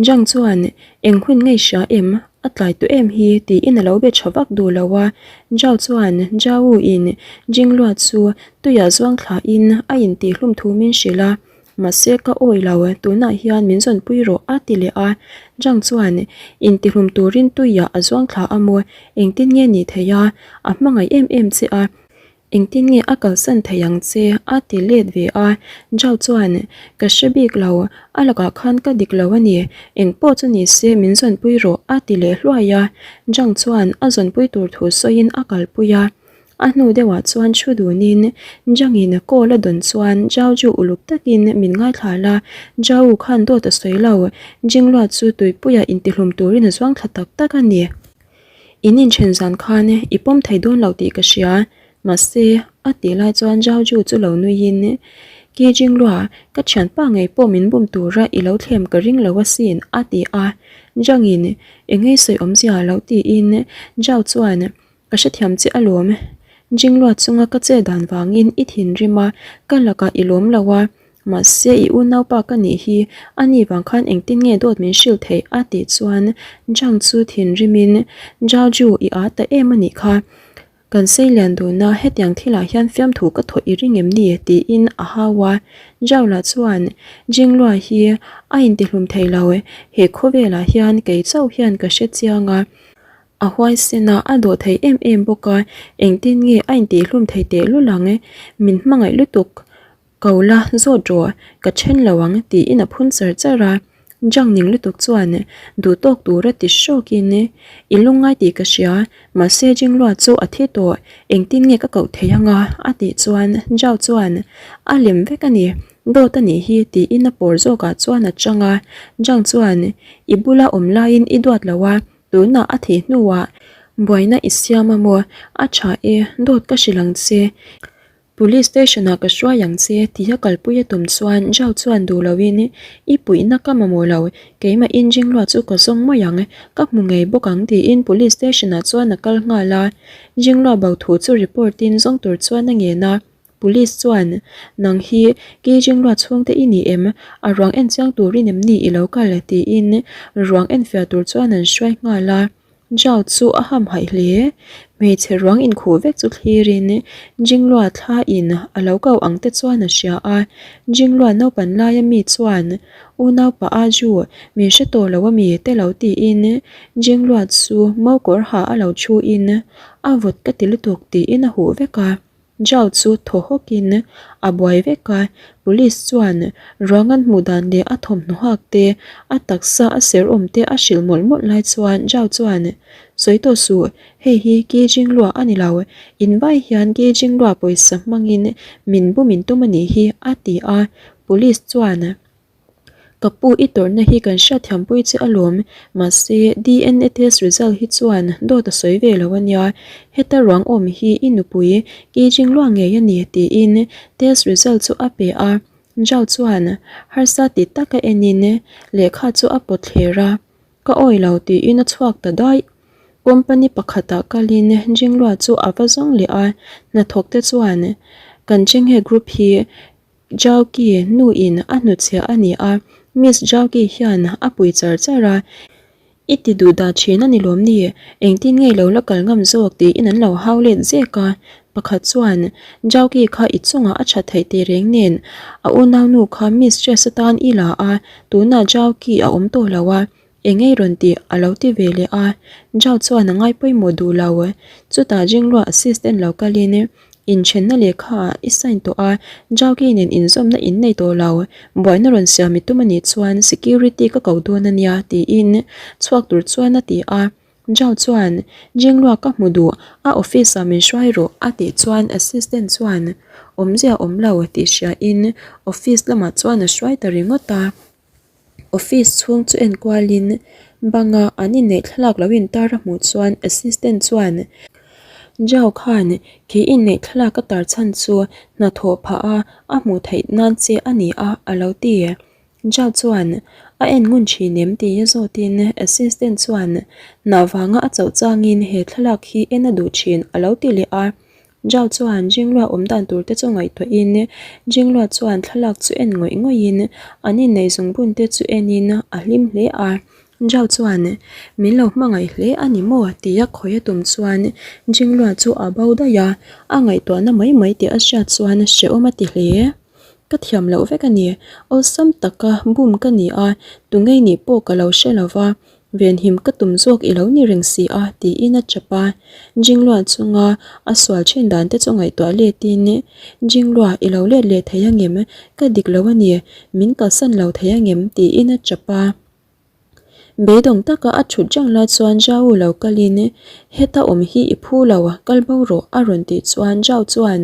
Zhang chuan eng hun ngei hria em? A tlai tawh em hi? tiin a lo be tha vak duh lo a. Zhao chuan Zhao Wu in Jinglua chu tuiah zuang thlain a intihhlum thu min hrilh a. Mahse ka awi lo, tunah hian min zawnpui rawh a ti leh a. Zhang chuan intihlum turin tuiah a zuang thla a maw? Engtin nge nih theih a? A hmangaih em em che a, engtin nge a kalsan thei ang che? a ti let ve a. Zhao chuan Ka hre bik lo, a lakah khan ka dik lo a ni, eng pawh chu ni se min zawnpui rawh a ti leh hluai a. Zhang chuan a zawnpui tur thu sawiin a kalpui a. A hnu deuhah chuan thu dunin Zhangin call a dawn chuan Zhao Ju uluk takin min ngaithla la, Zhao khan dawt a sawi lo, Jinglua chu tuipuia intihlum turin a zuang thla tak tak a ni. In inthen zan khan i pawm thei dawn lo tih ka hria, mahse a tih lai chuan Zhao Ju chu lo nuiin Ki Jinglua, ka thianpa ngei pawh min bum tura i lo thlem ka ring lo asin a ti a, Zhangin engei sawi awmzia lo tiin Zhao chuan Ka hrethiam che alawm. Jinglua chunga ka che dan vangin i thinrim a, ka lakah i lawm lo a, mahse i unaupa ka nih hi, ani vang khan engtin nge dawt min hrilh theih a tih chuan Zhang chu thinrimin Zhao Ju i â ta em a nih kha, kan seilian dun a, hetiang thilah hian fiamthu ka thawh i ring em ni? tiin a hau a, Zhao lah chuan Jinglua hi a intihlum thei lo, he khawvelah hian kei chauh hian ka hrechiang a, A huaisen a, a dawh thei em em bawk a, engtin nge a intihhlum thei teh lul ang? Min hmangaih lutuk ko la zawt rawh, ka then lo ang tiin a phun char char a. Jang ning lutuk chuan duh tawk tura ti hrawkin, I lungngai tih ka hria, mahse Jinglua chu a thi tawh, engtin nge ka koh thei ang a? a tih chuan Zhao chuan, A lem vek a ni, dawt a nih hi tiin a pawr zawkah chuan a chang a. Jang chuan, I bula awm laiin i duat lo a, Tunah a thih hnuah buaina i siam a maw? A tha e, dawt ka hrilh ang che. Police station ah ka hruai ang che tia kalpui a tum chuan Zhao chuan duh loin I puihna ka mamawh lo, keimah in Jinglua chu ka zawng mai ang, ka hmu ngei bawk ang tiin police station ah chuan a kal nghal a. Jinglua bo thu chu report in zawng tur chuan a ngen a. Police chuan, Nang hi Keijinglua chhungte i ni em? A ruang en chiang turin em ni i lo kal? tiin ruang enfiah tur chuan an hruai nghal a. Zhao chu a hamhaih hle. Hmeichhe ruang inkhuh vek chu thlirin Jinglua thla in a lo kau ang te chuan a hria a. Jinglua naupan laia mi chuan, Unaupa a Zhu, min hre tawh lo ami? te lo tiin Jinglua chu mokawr ha a lo thu in a vawt ka ti lutuk tiin a huh vek a. Zhao chu thaw hawkin a buai vek a, police chuan ruang an hmuh dan leh a thawmhnaw hak te, a taksa a ser awm te a hrilh mawlh mawlh lai chuan Zhao chuan, Sawi tawh suh, hei hi Ki Jinglua a ni lo, in vai hian Ki Jinglua pawisa hmangin min bum in tum a nih hi, a ti a, police chuan. Ka pu i tawrhna hi kan hriatthiam pui che alawm, mahse DNA test result hi chuan dawt a sawi ve lo ania, heta ruang awm hi i nupui Ki Jinglua ngei a ni tiin test result chu a pe a. Zhao chuan harsa ti taka enin lehkha chu a pawt thler a, Ka awi lo tiin a chhuak ta daih. Company pakhatah kalin Jinglua chu a va zawng leh a, hnathawk te chuan kan Chenghe Group hi Zhao Qi nuin a hnutchhiah a ni a, Miss Zhao Qi hian a pui char char a, I ti duh dah thin a ni lawm ni? Engtin nge lo la kal ngam zawk tiin an lo hau let zek a, pakhat chuan Zhao Qi kha i chungah a that theih teh reng nen a unaunu kha mistress atan i la a, tunah Zhao Qi a awm tawh lo a, eng ei rawn tih a lo ti ve leh a, Zhao chuan a ngai pawimawh duh lo. Chutah Jinglua assistant lo kalin Inthenna lehkha ah i sign tawh a, Jauki nen inzawmna in nei tawh lo, buaina rawn siam i tum anih chuan security ka ko dawn ania tiin chhuak tur chuan a ti a. Jao chuan, Jinglua ka hmu duh, a office ah min hruai rawh a tih chuan assistant chuan awmzia awm lo tih hria in office lamah chuan a hruai ta ringawt a. Office chhung chu en kualin banga an inneih thlalak lo intar a hmuh chuan assistant chuan Jao khan khi inneih thlalak a tar chhan chu hnathawh phah a a hmuh theih nan che a ni a a lo ti. Jao chuan a en ngun thin em tia zawtin assistant chuan hnah vanga a chauh changin he thlalak hi en a duh thin a lo ti leh a. Zhao chuan Jinglua awm dan tur te chu ngaihtuahin Jinglua chuan thlalak chu en ngawih ngawih in an inneih zungbun te chu en in a hlim hle a. Zhao chuan min lo hmangaih hle a ni maw tia khawi a tum chuan Jinglua chu a bo daih a, a ngaihtuahna mai mai tih a hriat chuan hrehawm a ti hle. Ka thiam loh vek a ni, awlsam taka bum ka ni a, tungei nih pawh ka lo hre lo va, Venhim ka tum zawk i lo ni reng si a, tiin a chap a. Jinglua chunga a sual thin dan te chu ngaihtuah letin, Jinglua, i lo let leh thei angem? Ka dik lo a ni, min kalsan lo thei angem? tiin a chap a. Beidawng taka a thut reng lai chuan Zhao lo kalin, Heta awm hi i phu lo, kal bo rawh, a rawn tih chuan Zhao chuan,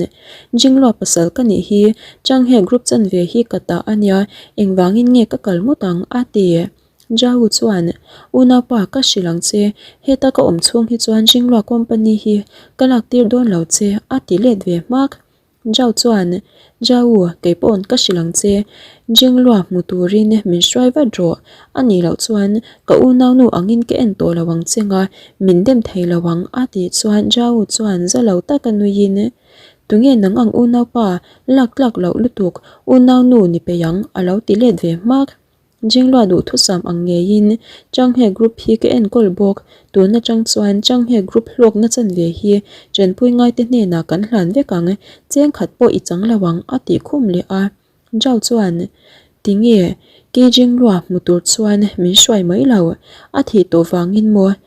Jinglua pasal ka nih hi, Changhe group chanve hi ka ta a nia, engvangin nge ka kal ngawt ang? a ti. Jahu chuan, Unaupa, ka hrilh ang che, heta ka awm chhung hi chuan Jinglua company hi ka lak tir dawn lo che, a ti let ve hmak. Jahu chuan, Jahu, kei paw'n ka hrilh ang che, Jinglua hmu turin min hruai vat rawh, a nih loh chuan ka unaunu angin ka en tawh lo ang che nga, min dem thei lo ang, a tih chuan Jahu chuan za lo taka nuiin, Tunge nang ang unaupa, lak tlak loh lutuk, unaunu ni peih ang, a lo ti let ve hmak. Jinglua duhthusam ang ngeiin Changhe Group hi ka enkawl bawk. Tun atang chuan Changhe Group hlawkna chanve hi Chenpui ngaite hnenah kan hlan vek ang, cheng khat pawh i chang lo ang, a tih khum leh a. Zhao chuan, Tinge, kei Jinglua hmu tur chuan min hruai mai lo, a thih tawh vangin maw?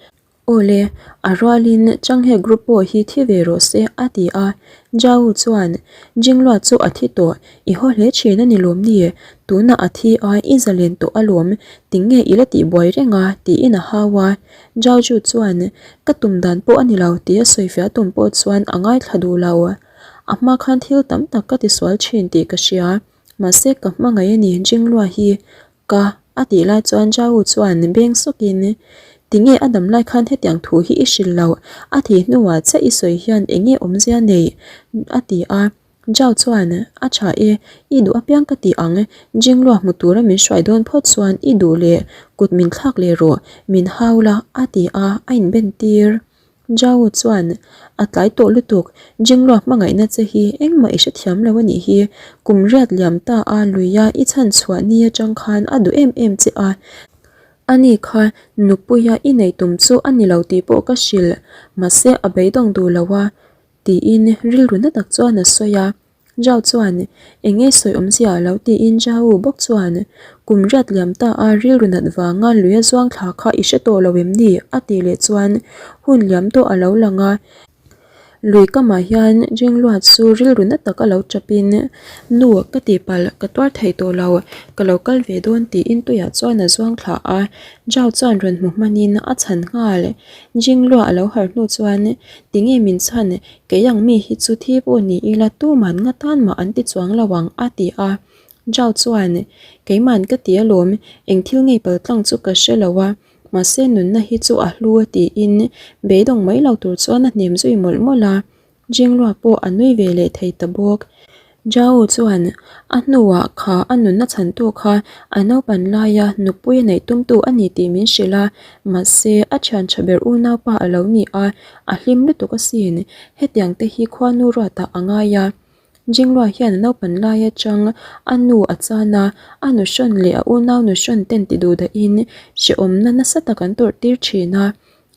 Aw le, a rualin Changhe Group pawh hi thi ve rawh se, a ti a. Zhao chuan, Jinglua chu a thi tawh, i haw hle thin a ni lawm ni? Tunah a thi a, i zalen tawh alawm, tinge i la tihbuai reng a? tiin a hau a. Zhao Ju chuan, Ka tum dan pawh a ni lo, tia sawifiah tum pawh chuan a ngaithla duh lo. A hma khan thil tam tak ka tisual thin tih ka hria, mahse ka hmangaih a ni Jinglua hi. Ka a tih lai chuan Zhao chuan beng sawkin, Tinge a dam lai khan hetiang thu hi i hrilh loh, a thih hnuah chiah i sawi hian enge awmzia nei? a ti a. Zhao chuan, A tha e, i duh apiang ka ti ang, Jinglua hmu tura min hruai dawn phawt chuan i duh leh kut min thlak leh rawh, min hau la, a ti a, a inben tir. Zhao chuan, A tlai tawh lutuk, Jinglua hmangaihna che hi engmah i hrethiam lo a nih hi, kum riat liam ta a luia i chhan chhuah ni atang khan a duh em em che a, ani kha nupuia i neih tum chu a ni lo tih pawh ka hrilh, mahse a beidawng duh lo a, tiin rilru na tak chuan a sawi a. Zhao chuan, Eng nge sawi awmzia a lo tiin Zhao bawk chuan, Kum riat liam ta a rilru nat vanga lui a zuang thla kha i hre tawh lo em ni? a tih leh chuan hun liam tawh a lo lang a. Lui kamah hian Jinglua chu rilru na tak a lo tap in, Nu, ka tihpalh, ka tuar thei tawh lo, ka lo kal ve dawn tiin tuiah chuan a zuang thla a. Zhao chuan rawn hmu hmanin a chhan nghal. Jinglua a lo harh hnu chuan, Tinge min chhan? Kei ang mi hi chu thi pawh ni ila tuman nga tan mah an ti chuang lo ang, a ti a. Zhao chuan, Keiman ka ti alawm, eng thil ngei pal tlang chu ka hre lo a, mahse nunna hi chu a hlu a tiin beidawng mai lo tur chuan a hnem zui mawlh mawlh a. Jinglua pawh a nui ve leh thei ta bawk. Zhao chuan a hnuah kha a nunna chhantu kha a naupan laia nupui a neih tumtu a ni tih min hrilh a, mahse a thian tha ber unaupa a lo ni a, a hlim lutuk asin. Hetiang te hi khuanu ruatah a ngai a. Jinglua hian a naupan lai atang a nu a chan a, a nuhrawn leh a unau nuhrawn ten ti duh dahin hrehawmna nasa tak an tawrh tir thin a.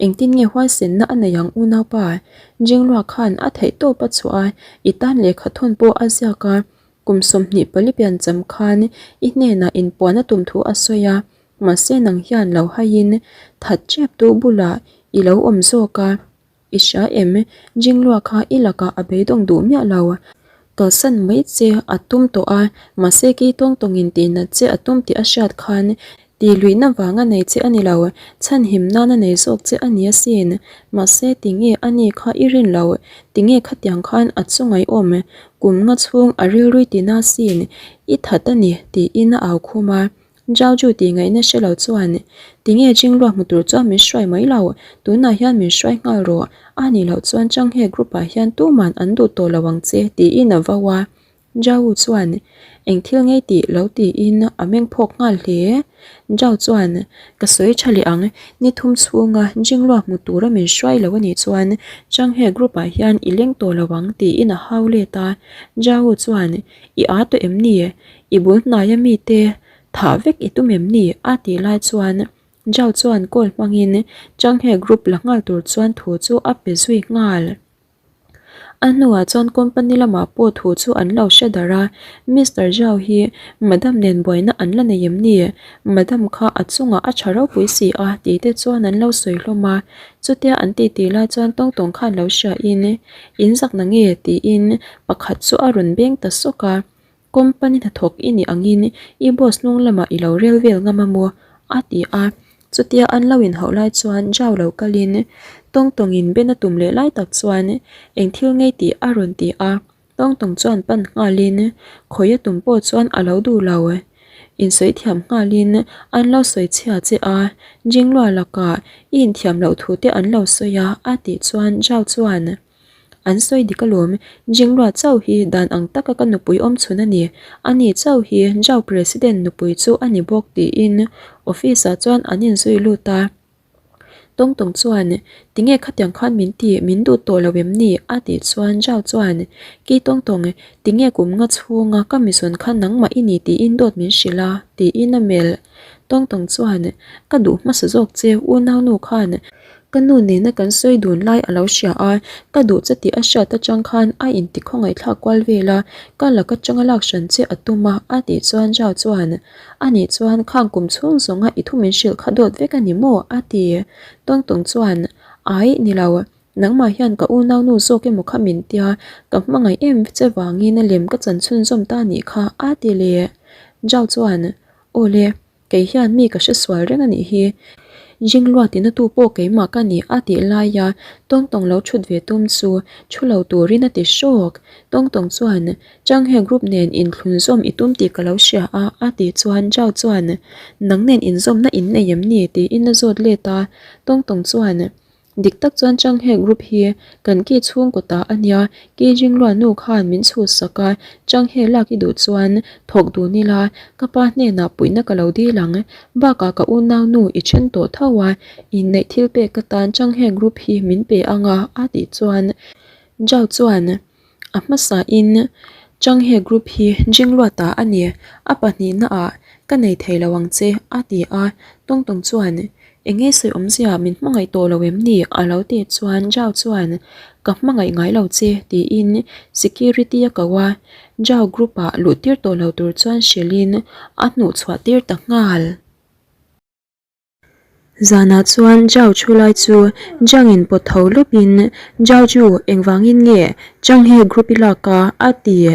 Engtin nge huaisenna a nei ang unaupa? Jinglua khan a theih tawp a chhuah a, i tan lehkha thawn pawh a ziak a. Kum 24 piancham khan i hnenah inpuan a tum thu a sawi a, mahse nang hian lo haiin that tep tu bulah i lo awm zawk a. I hria em? Jinglua kha i lakah a beidawng duh miah lo. Kalsan mai che a tum tawh a, mahse kei tawng tawngin tihnat che a tum tih a hriat khan tihluihna vanga nei che a ni lo, chhanhim nana nei zawk che a ni asin. Mahse tinge a ni kha i rin lo, tinge khatiang khan a chungaih awm, kum nga chhung a rilrui tina asin, i that a ni tiin a au khum a. Zhao Ju tih ngaihna hre lo chuan, Tinge Jinglua hmu tur chuan min hruai mai lo, tunah hian min hruai nghal rawh, a nih loh chuan Changhe group ah hian tuman an duh tawh lo ang che tiin a vau a. Zhao chuan, Eng thil ngei tih lo tiin a meng phawk nghal hle. Zhao chuan, Ka sawi tha leh ang, ni thum chhunga Jinglua hmu tura min hruai lo a nih chuan Changhe group ah hian i leng tawh lo ang tiin a hau let a. Zhao chuan, I aa tawh em ni? I bul hnaia mite thah vek i tum em ni? a tih lai chuan Zhao chuan call hmangin Changhe group la nghal tur chuan thu chu a pe zui nghal. A hnuah chuan company lamah pawh thu chu an lo hre darh a, Mister Zhao hi Madam nen buaina an la nei em ni? Madam kha a chungah a tha ropui si a tih te chuan an lo sawi hlawm a. Chutia an titi lai chuan tawng tawng khan lo hriain, In zak na nge? tiin pakhat chu a rawn beng ta sawk a. Company hnathawk i nih angin i boss hnung lamah i lo rel vel ngam a maw? a ti a. Chutia an lo inhauh lai chuan Zhao lo kalin tawng tawngin Ben a tum leh lai tak chuan eng thil ngei tih a rawn ti a. Tawng tawng chuan pan nghalin khawi a tum pawh chuan a lo duh lo. Insawi thiam nghalin an lo sawi chhia che a, Jinglua lakah i inthiam loh thu te an lo sawi a a tih chuan Zhao chuan An sawi dik alawm, Jinglua chauh hi dan ang taka ka nupui awm chhun a ni, ani chauh hi Zhao President nupui chu a ni bawk tiin office ah chuan an inzui lut a. Tawng tawng chuan, Tinge khatiang khan min ti, min duh tawh lo em ni? a tih chuan Zhao chuan, Ki tawng tawng, tinge kum nga chhunga ka mizawn kha nangmah i ni tiin dawt min hrilh a? tiin a melh. Tawng tawng chuan, Ka duh hmasa zawk che, unaunu khan Ka nu nena kan sawi dun lai a lo hria a, ka duh che tih a hriat atang khan a inti khawngaihthlak kual vel a, ka lak atanga lak hran che a tum a, a tih chuan Zhao chuan, A nih chuan khang kum chhung zawnga i thu min hrilh kha dawt vek a ni maw? a ti. Tawng tawng chuan, Ai, ni lo, nangmah hian ka unaunu zawk emaw kha min tia, ka hmangaih em che vangin a lem ka chan chhunzawm ta nih kha, a ti leh. Zhao chuan, Aw le. Kei hian mi ka hre sual reng a nih hi. Jinglua tina tu pawh keimah ka ni a tih laia Tawng Tawng lo thut ve tum chu thu lo turin a ti hrawk. Tawng Tawng chuan, Changhe group nen inthlun zawm i tum tih ka lo hria a a tih chuan Zhao chuan, Nang nen inzawmna in nei em ni? tiin a zawt let a. Tawng Tawng chuan, Dik tak chuan Changhe group hi kan ki chhungkaw ta a nia, ki Jinglua nu khan min chhuhsak a, Changhe lak i duh chuan thawk dun ila, ka pa hnenah puihna ka lo dil ang, bakah ka unau nu i then tawh tho a, inneih thil pek ka tan Changhe group hi min pe ang a a tih chuan Zhao chuan a hmasa in Changhe group hi Jinglua ta a ni, a pahnihna ah ka nei thei lo ang che a ti a, Tawng Tawng chuan Eng nge sawi awmzia min hmangaih tawh lo em ni? a lo tih chuan Zhao chuan Ka hmangaih ngai lo che tiin security a ko a, Zhao group ah luh tir tawh lo tur chuan hrilhin a hnuh chhuah tir ta nghal. Zanah chuan Zhao thu lai chu Zhang in pawt tho lawp in Zhao chu engvangin nge Changhe group i lak a? a ti.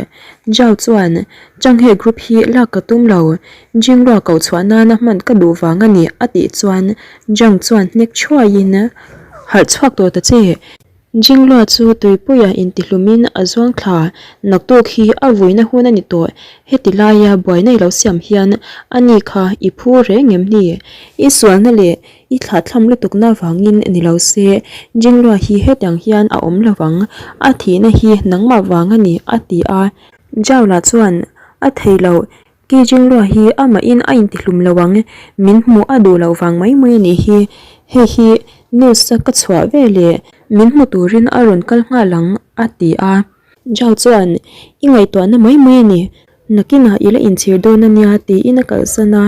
Zhao chuan Changhe group hi lak ka tum lo, Jinglua koh chhuah nana hman ka duh vang a ni a tih chuan Zhang chuan hnek thuaiin harh chhuak tawh ta che. Jinglua chu tuipuia intihlumin a zuang thla, naktuk hi a vuina hun a ni tawh, heti laia buaina i lo siam hian a ni kha i phu reng em ni? I sualna leh i thlahthlam lutukna vangin ni lo se, Jinglua hi hetiang hian a awm lo vang, a thihna hi nangmah vang a ni a ti a. Zhao lah chuan, A thei lo, Ki Jinglua hi amahin a intihlum lo ang, min hmuh a duh loh vang mai mai a nih hi. Hei hi news a ka chhuah ve leh min hmu turin a rawn kal nghal ang, a ti a. Zhao chuan, I ngaihtuahna mai mai a ni, nakinah i la inchhir dawn a nia, tiin a kalsan a.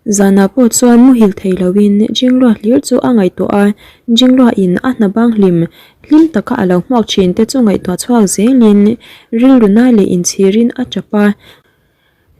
Zanah pawh chuan muhil thei loin Jinglua hlir chu a ngaihtuah a, Jinglua in a hna bang hlim hlim taka a lo hmuak thin te chu ngaihtuah chhuak zelin rilru na leh inchhirin a tap a.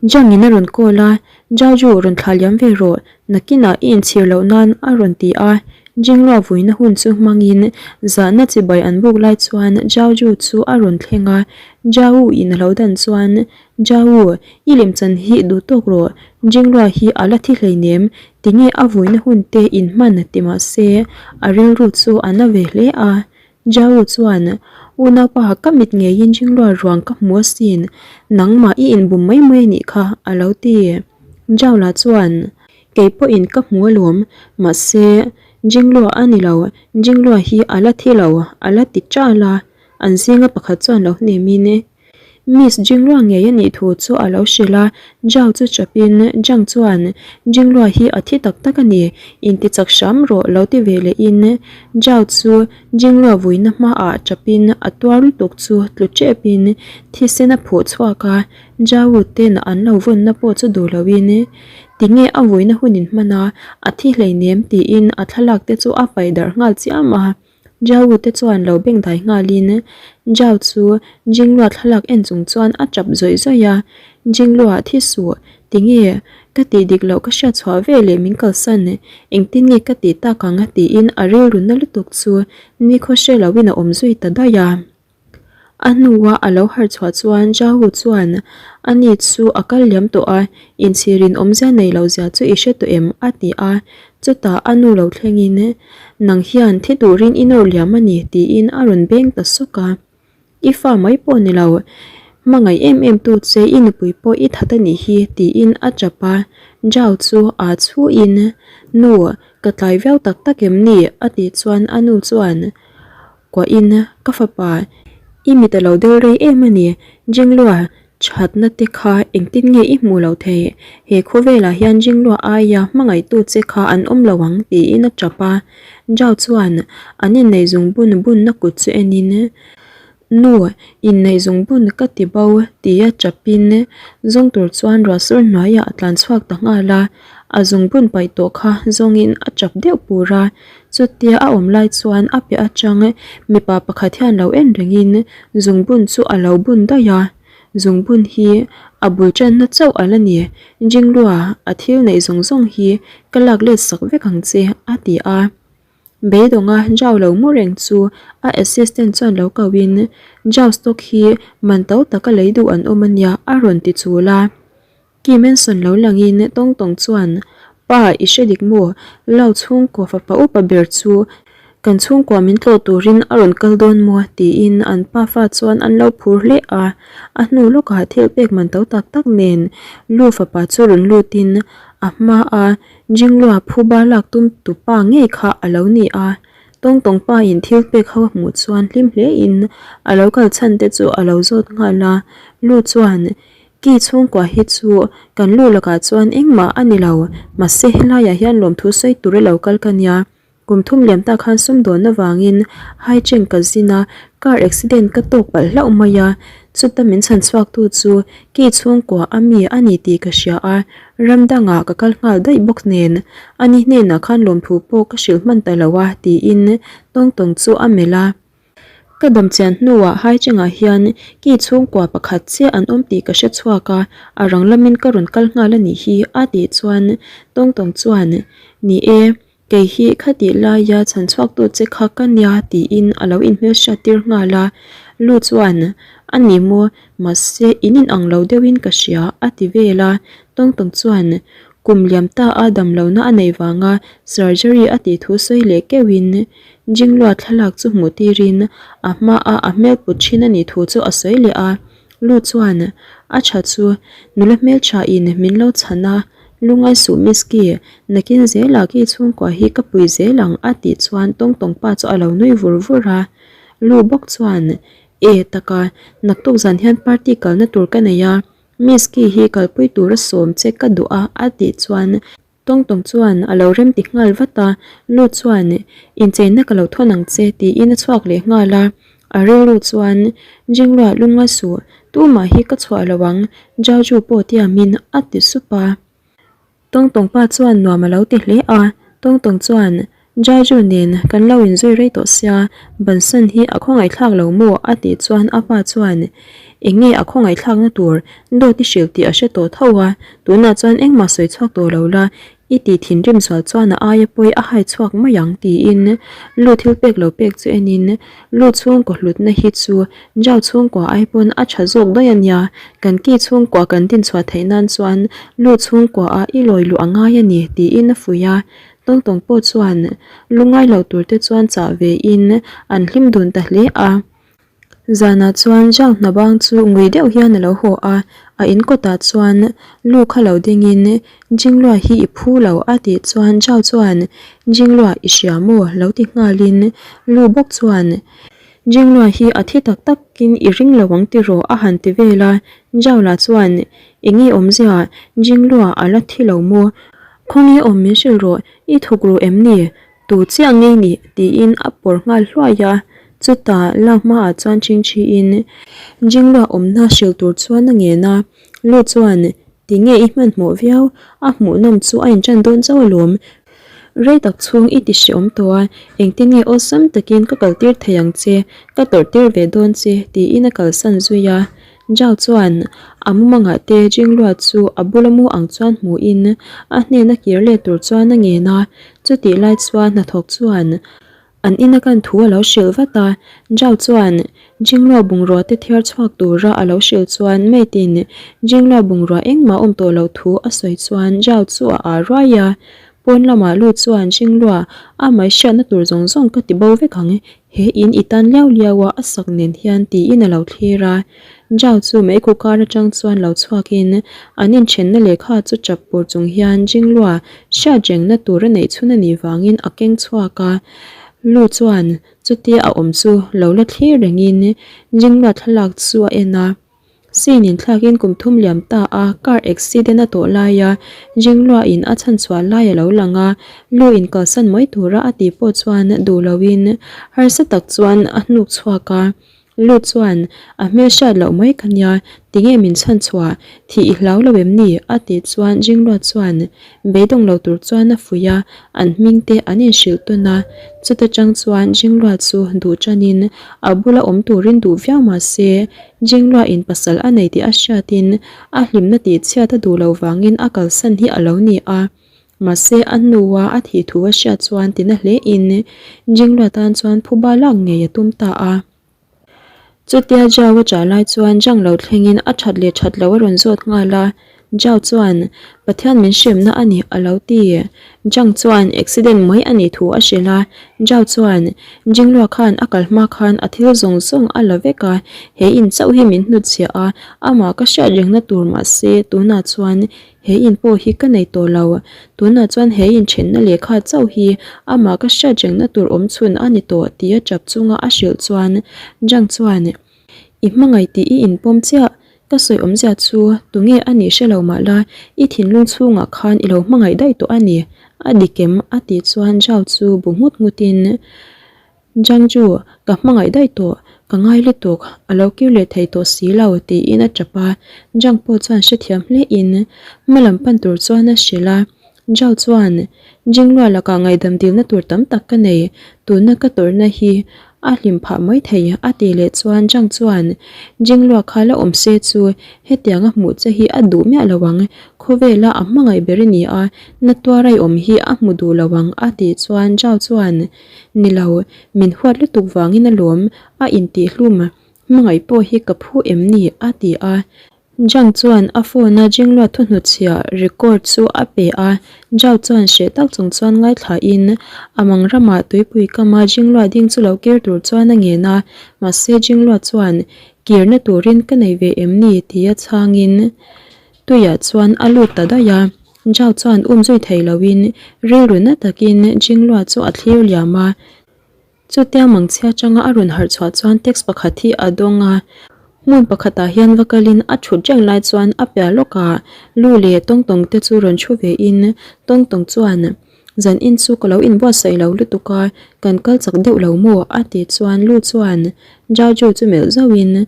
Jang in a rawn call a, Jaju rawn thlah liam ve rawh, nakinah i inchhir loh nan a rawn ti a. Jinglua vuina hun chu hmangin zahna chibai an buk lai chuan Jaju chu a rawn thleng a, Jau in a lo dan chuan Jau, i lemchan hi duh tawk rawh, Jinglua hi a la thi hleinem, tinge a vuina hun te in hman ti mah se, a rilru chu a na ve hle a. Jau chuan, Unaupa ka mit ngeiin Jinglua ruang ka hmu asin, nangmah i inbum mai mai anih kha, a lo ti. Jau lah chuan, Kei pawhin ka hmu alawm, mahse, Jinglua a ni lo, Jinglua hi a la thi lo, a la ti ṭal a, an zinga pakhat chuan lo hnemin, Miss Jinglua ngei a nih thu chu a lo hrilh a, Zhao chu chapin Zhang chuan Jinglua hi a thi tak tak a ni, inti chak hram rawh lo ti ve lehin Zhao chu Jinglua vuina hmaah chapin a tuar lutuk chu tlu tepin thisen a phuh chhuak a, Zhao ten an lo vawnna pawh chu duh loin tinge a vuina hun in hman a, a thi hleinem tiin a thlalak te chu a paih darh nghal chiam a. Zhao te chuan lo beng dai nghalin Zhao chu Jinglua thlalak en chung chuan a tap zawih zawih a, Jinglua thi suh, tinge ka tih dik loh ka hriat chhuah ve leh min kalsan, engtin nge ka tih tak ang tiin a rilru na lutuk chu nikhaw hre loin a awm zui ta daih a. A hnua a lo harh chhuah chuan Zhao chuan a ni chu a kal liam tawh a, inchhirin awmzia nei lo zia chu i hre tawh em? a ti a. Chutah a nu lo thlengin, Nang hian thi turin i nawr liam a ni tiin a rawn beng ta sawk a. I fa mai pawh ni lo, hmangaih em em tu che i nupui pawh i that a nih hi tiin a tap a. Zhao chu aa chhuin, Nu, ka tlai viau tak tak em ni? a tih chuan a nu chuan, Kuahin, Ka fapa, i mit a lo del rei em a ni. Jinglua, thatna te kha engtin nge i hmuh loh theih? He khawvelah hian Jinglua aia hmangaihtu che kha an awm lo ang, tiin a tap a. Zhao chuan an inneih zungbun bunna kut chu enin, Nu, inneih zungbun ka ti bo, tia tapin zawng tur chuan ruahsur hnuaiah a tlan chhuak ta nghal a. A zungbun paih tawh kha zawngin a tap deuh pur a. Chutia a awm lai chuan a piah atang mipa pakhat hian lo en rengin zungbun chu a lo bun daih a, zungbun hi a bul tanna chauh a la ni, Jinglua a thil neih zawng zawng hi ka lak let sak vek ang che a ti a. Beidawnga Zhao lo mu reng chu a assistant chuan lo ko in Zhao stock hi man to taka lei duh an awm a nia a rawn ti chul a. Ki Manson lo langin tawng tawng chuan, Pa, i hre dik maw? Lau chhungkaw fapa upa ber chu kan chhungkua min tlawh turin a rawn kal dawn maw? tiin an pafa chuan an lo phur hle a. A hnu lawkah thil pek man to tak tak nen Lu fapa chu rawn lutin a hmaa Jinglua phuba lak tum tu pa ngei kha a lo ni a. Tawng tawng pa in thil pek ho a hmuh chuan hlim hlein a lo kal chhan te chu a lo zawt nghal a. Lu chuan Ki chhungkua hi chu kan lu lakah chuan engmah a ni lo, mahse helaiah hian lawmthu sawi tur i lo kal ka nia. Kum thum liam tak khan sumdawn avangin Haicheng ka zin a, car accident ka tawk palh hlauh mai a, chuta min chhan chhuaktu chu ki chhungkua a mi a ni tih ka hria a, ram dangah ka kal nghal daih bawk nen ani hnenah khan lawmthu pawh ka hrilh hman ta lo a tiin tawng tawng chu a melh a. Ka dam chian hnuah Haichengah hian ki chhungkua pakhat chiah an awm tih ka hre chhuak a, a rang lamin ka rawn kal nghal a nih hi a tih chuan Tawng Tawng chuan, Ni e, kei hi khatih laia chhan chhuaktu che kha ka nia tiin a lo inhmelhriat tir nghal a. Lu chuan, A ni maw, mahse in inang lo deuhin ka hria a ti vel a. Tawng Tawng chuan, Kum liam ta a damlohna a neih vanga surgery a tih thu sawi leh keuhin Jinglua thlalak chu hmuh tirin a hmaa a hmel put thin a nih thu chu a sawi leh a. Lu chuan a tha chu nula hmeltha in min lo chhan a, Lungai suh Miss Ki, nakin zelah ki chhungkua hi ka pui zel ang a tih chuan Tawng Tawng pa chu a lo nui vur vur a. Lu bawk chuan. E taka, naktuk zan hian party kalna tur ka nei a, Miss Ki hi kalpui tura sawm che ka duh a a tih chuan Tawng tawng chuan a lo rem ti nghal vat a, Lu chuan incheina ka lo thawn ang che tiin a chhuak leh nghal a, a rilru chuan Jingluah lungngai suh, tumah hi ka chhuah lo ang, Jauju pawh tiamin a ti sup a. Tawng tawng pa chuan nuam a lo ti hle a, Tawng tawng chuan Jaju nen kan lo inzui rei tawh sia, bansan hi a khawngaihthlak lo maw? a tih chuan a pa chuan Eng nge a khawngaihthlakna tur dawt i hrilh tih a hre tawh tho a, tunah chuan engmah sawi chhuak tawh lo la, i tih thinrim zual chuan a aia pawi a hai chhuak mai ang tiin lu thil pek lo pek chu enin lu chhungkaw hlutna hi chu Jau chhungkua ai pawn a tha zawk daih a nia, kan ki chhungkua kan dinchhuah theih nan chuan lu chhungkua ah i lawi luh a ngai a ni tiin a fuih a. Tawng tawng pawh chuan lungngai lo tur te chuan chah ve in an hlim dun ta hle a. Zanah chuan Zhang Hnabang chu ngui deuh hian a lo haw a, a in kawtah chuan lu kha lo ding in Jinglua hi i phu lo a tih chuan Zhao chuan Jinglua i hria maw lo ti nghal in lu bawk chuan Jinglua hi a thi tak tak in i ring lo ang tiraw a han ti vel a, Zhao lah chuan eng nge awmzia Jinglua a la thi lo maw? Khawnge awm min hrilh rawh, i thuk ru em ni? Tu chiah ngei ni? tiin a pawr nghal hluai a. Chutah lak hmaah chuan chingchiin Jinglua awmna hrilh tur chuan a ngen a. Lu chuan, Tinge i hmanhmawh viau? A hmuhnawm chu a inṭan dawn chauh alawm. Rei tak chhung i ti hreawm tawh a, engtin nge awlsam takin ka kaltir thei ang che, ka tawrhtir ve dawn che, tiin a kalsan zui a. Zhao chuan a mumangah te Jinglua chu a bula mu ang chuan hmuhin a hnena kir let tur chuan a ngen a, chutih lai chuan hnathawk chuan an ina kan thu a lo hrilh vat a. Zhao chuan Jinglua bungrua te thiar chhuak tura a lo hrilh chuan mate-in Jinglua bungrua engmah awm tawh loh thu a sawi chuan Zhao chu a aa ruai a, pawn lamah lut chuan Jinglua a mai hriatna tur zawng zawng ka ti bo vek ang He in i tan liau liau a a sak nen hian tiin a lo thlir a. Zhao chu meikhu kar atang chuan lo chhuakin an inthenna lehkha chu chap pur chung hian Jinglua hriat rengna tur a neih chhun a nih vangin a keng chhuak a. Lu chuan chutia a awm chu lo la thlir rengin Jinglua thlalak chu a en a. Sin inthlakin kum thum liam ta a car accident a tawh laia Jingluain a chhanchhuah lai a lo lang a, lu inkalsan mai tura a tih pawh chuan duh loin harsa tak chuan a hnuk chhuak a. Lu chuan a hmel hriat loh mai ka nia, tinge min chhanchhuah, thih i hlau lo em ni? a tih chuan Jinglua chuan beidawng lo tur chuan a fuih a, an hming te an inhrilh tawn a, chuta tang chuan Jinglua chu duh tanin a bula awm turin duh viau mah se Jinglua in pasal a nei tih a hriatin a hlimna tih chhiat a duh loh vangin a kalsan hi a lo ni a. Mahse a hnua a thih thu a hriat chuan tina hle in Jinglua tan chuan phuba lak ngei a tum ta a. Chutia Zhao a chah lai chuan Zhang lo thlengin a that leh that loh a rawn zawt nghal a. Zhao chuan, Pathian min hremna a ni a lo ti. Zhang chuan accident mai a nih thu a hrilh a. Zhao chuan, Jinglua khan a kal hma khan a thil zawng zawng a la vek a, he in chauh hi min hnutchhiah a, amah ka hriat rengna tur mahse tunah chuan he in pawh hi ka nei tawh lo. Tunah chuan he inthenna lehkha chauh hi amah ka hriat rengna tur awmchhun a ni tawh tia tap chunga a hrilh chuan Zhang chuan, I hmangaih tih i inpawm chiah. Ka sawi awmzia chu tunge a nih hre lo mah la, i thinlung chhungah khan i lo hmangaih daih tawh a ni, a dik em? a tih chuan Zhao chu bu nghut nghutin, Zhangju, ka hmangaih daih tawh, ka ngai lutuk, a lo kir leh thei tawh si lo, tiin a tap a. Zhang pawh chuan hrethiam hlein hma lam pan tur chuan a hrilh a. Zhao chuan, Jinglua lakah ngaihdam dilna tur tam tak ka nei, tuna ka tawrhna hi a hlim phah mai thei a tih leh chuan Zhang chuan, Jinglua kha la awm se chu hetiang a hmuh che hi a duh miah lo ang, khawvela a hmangaih ber i ni a, na tuar a i awm hi a hmu duh lo ang a tih chuan Zhao chuan, Ni lo, min huat lutuk vangin alawm a intihhlum, hmangaih pawh hi ka phu em ni a ti a. Zhang chuan a phone a Jinglua thuhnutchhiah record chu a pe a, Zhao chuan hreh tak chung chuan ngaithlain a mang ramah tuipui kama Jinglua ding chu lo kir tur chuan a ngen a, mahse Jinglua chuan kirna turin ka nei ve em ni tia chhangin tuiah chuan a lut ta daih a, Zhao chuan um zui thei loin rilru na takin Jinglua chu a thlir liam a. Chutia mangchhia atanga a rawn harh chhuah chuan text pakhat hi a dawng a, hmun pakhatah hian va kalin a thut reng lai chuan a piah lawkah lu leh tawngtawng te chu rawn thu ve in tawngtawng chuan zan in chu ka lo inbuatsaih lo lutuk a, kan kal chak deuh lo maw? a tih chuan lu chuan Jaju chu melh zauhin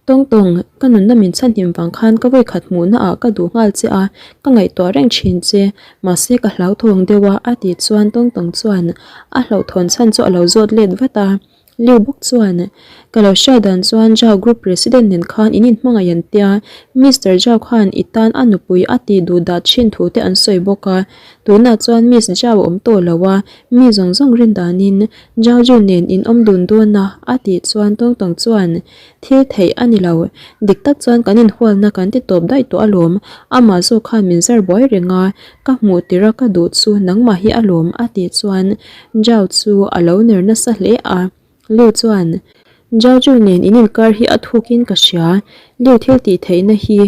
Tawngtawng, ka nunna min chhanhim vang khan ka vawikhat hmuhna ah ka duh nghal che a, ka ngaihtuah reng thin che, mahse ka hlauthawng deuh a a tih chuan Tawngtawng chuan a hlauhthawn chhan chu a lo zawt let vat a. Liu bawk chuan, Ka lo hriat dan chuan Zhao Group President nen khan in inhmangaih an tia, Mister Zhao khan i tan a nupui a tih duh dah thin thu te an sawi bawk a, tunah chuan Miss Zhao a awm tawh lo a, mi zawng zawng rin danin Zhao Jun nen in awm dun dawn a a tih chuan Tawngtawng chuan Thil theih a ni lo. Dik tak chuan kan inhualna kan ti tawp daih tawh alawm. Amah zawk khan min zar buai reng a, ka hmuh tirh a ka duh chu nangmah hi alawm a tih chuan Zhao chu a lo ner nasa hle a. Liu chuan, Zhao Zhu nen in inkar hi a thukin ka hria. Liu thil tih theihna hi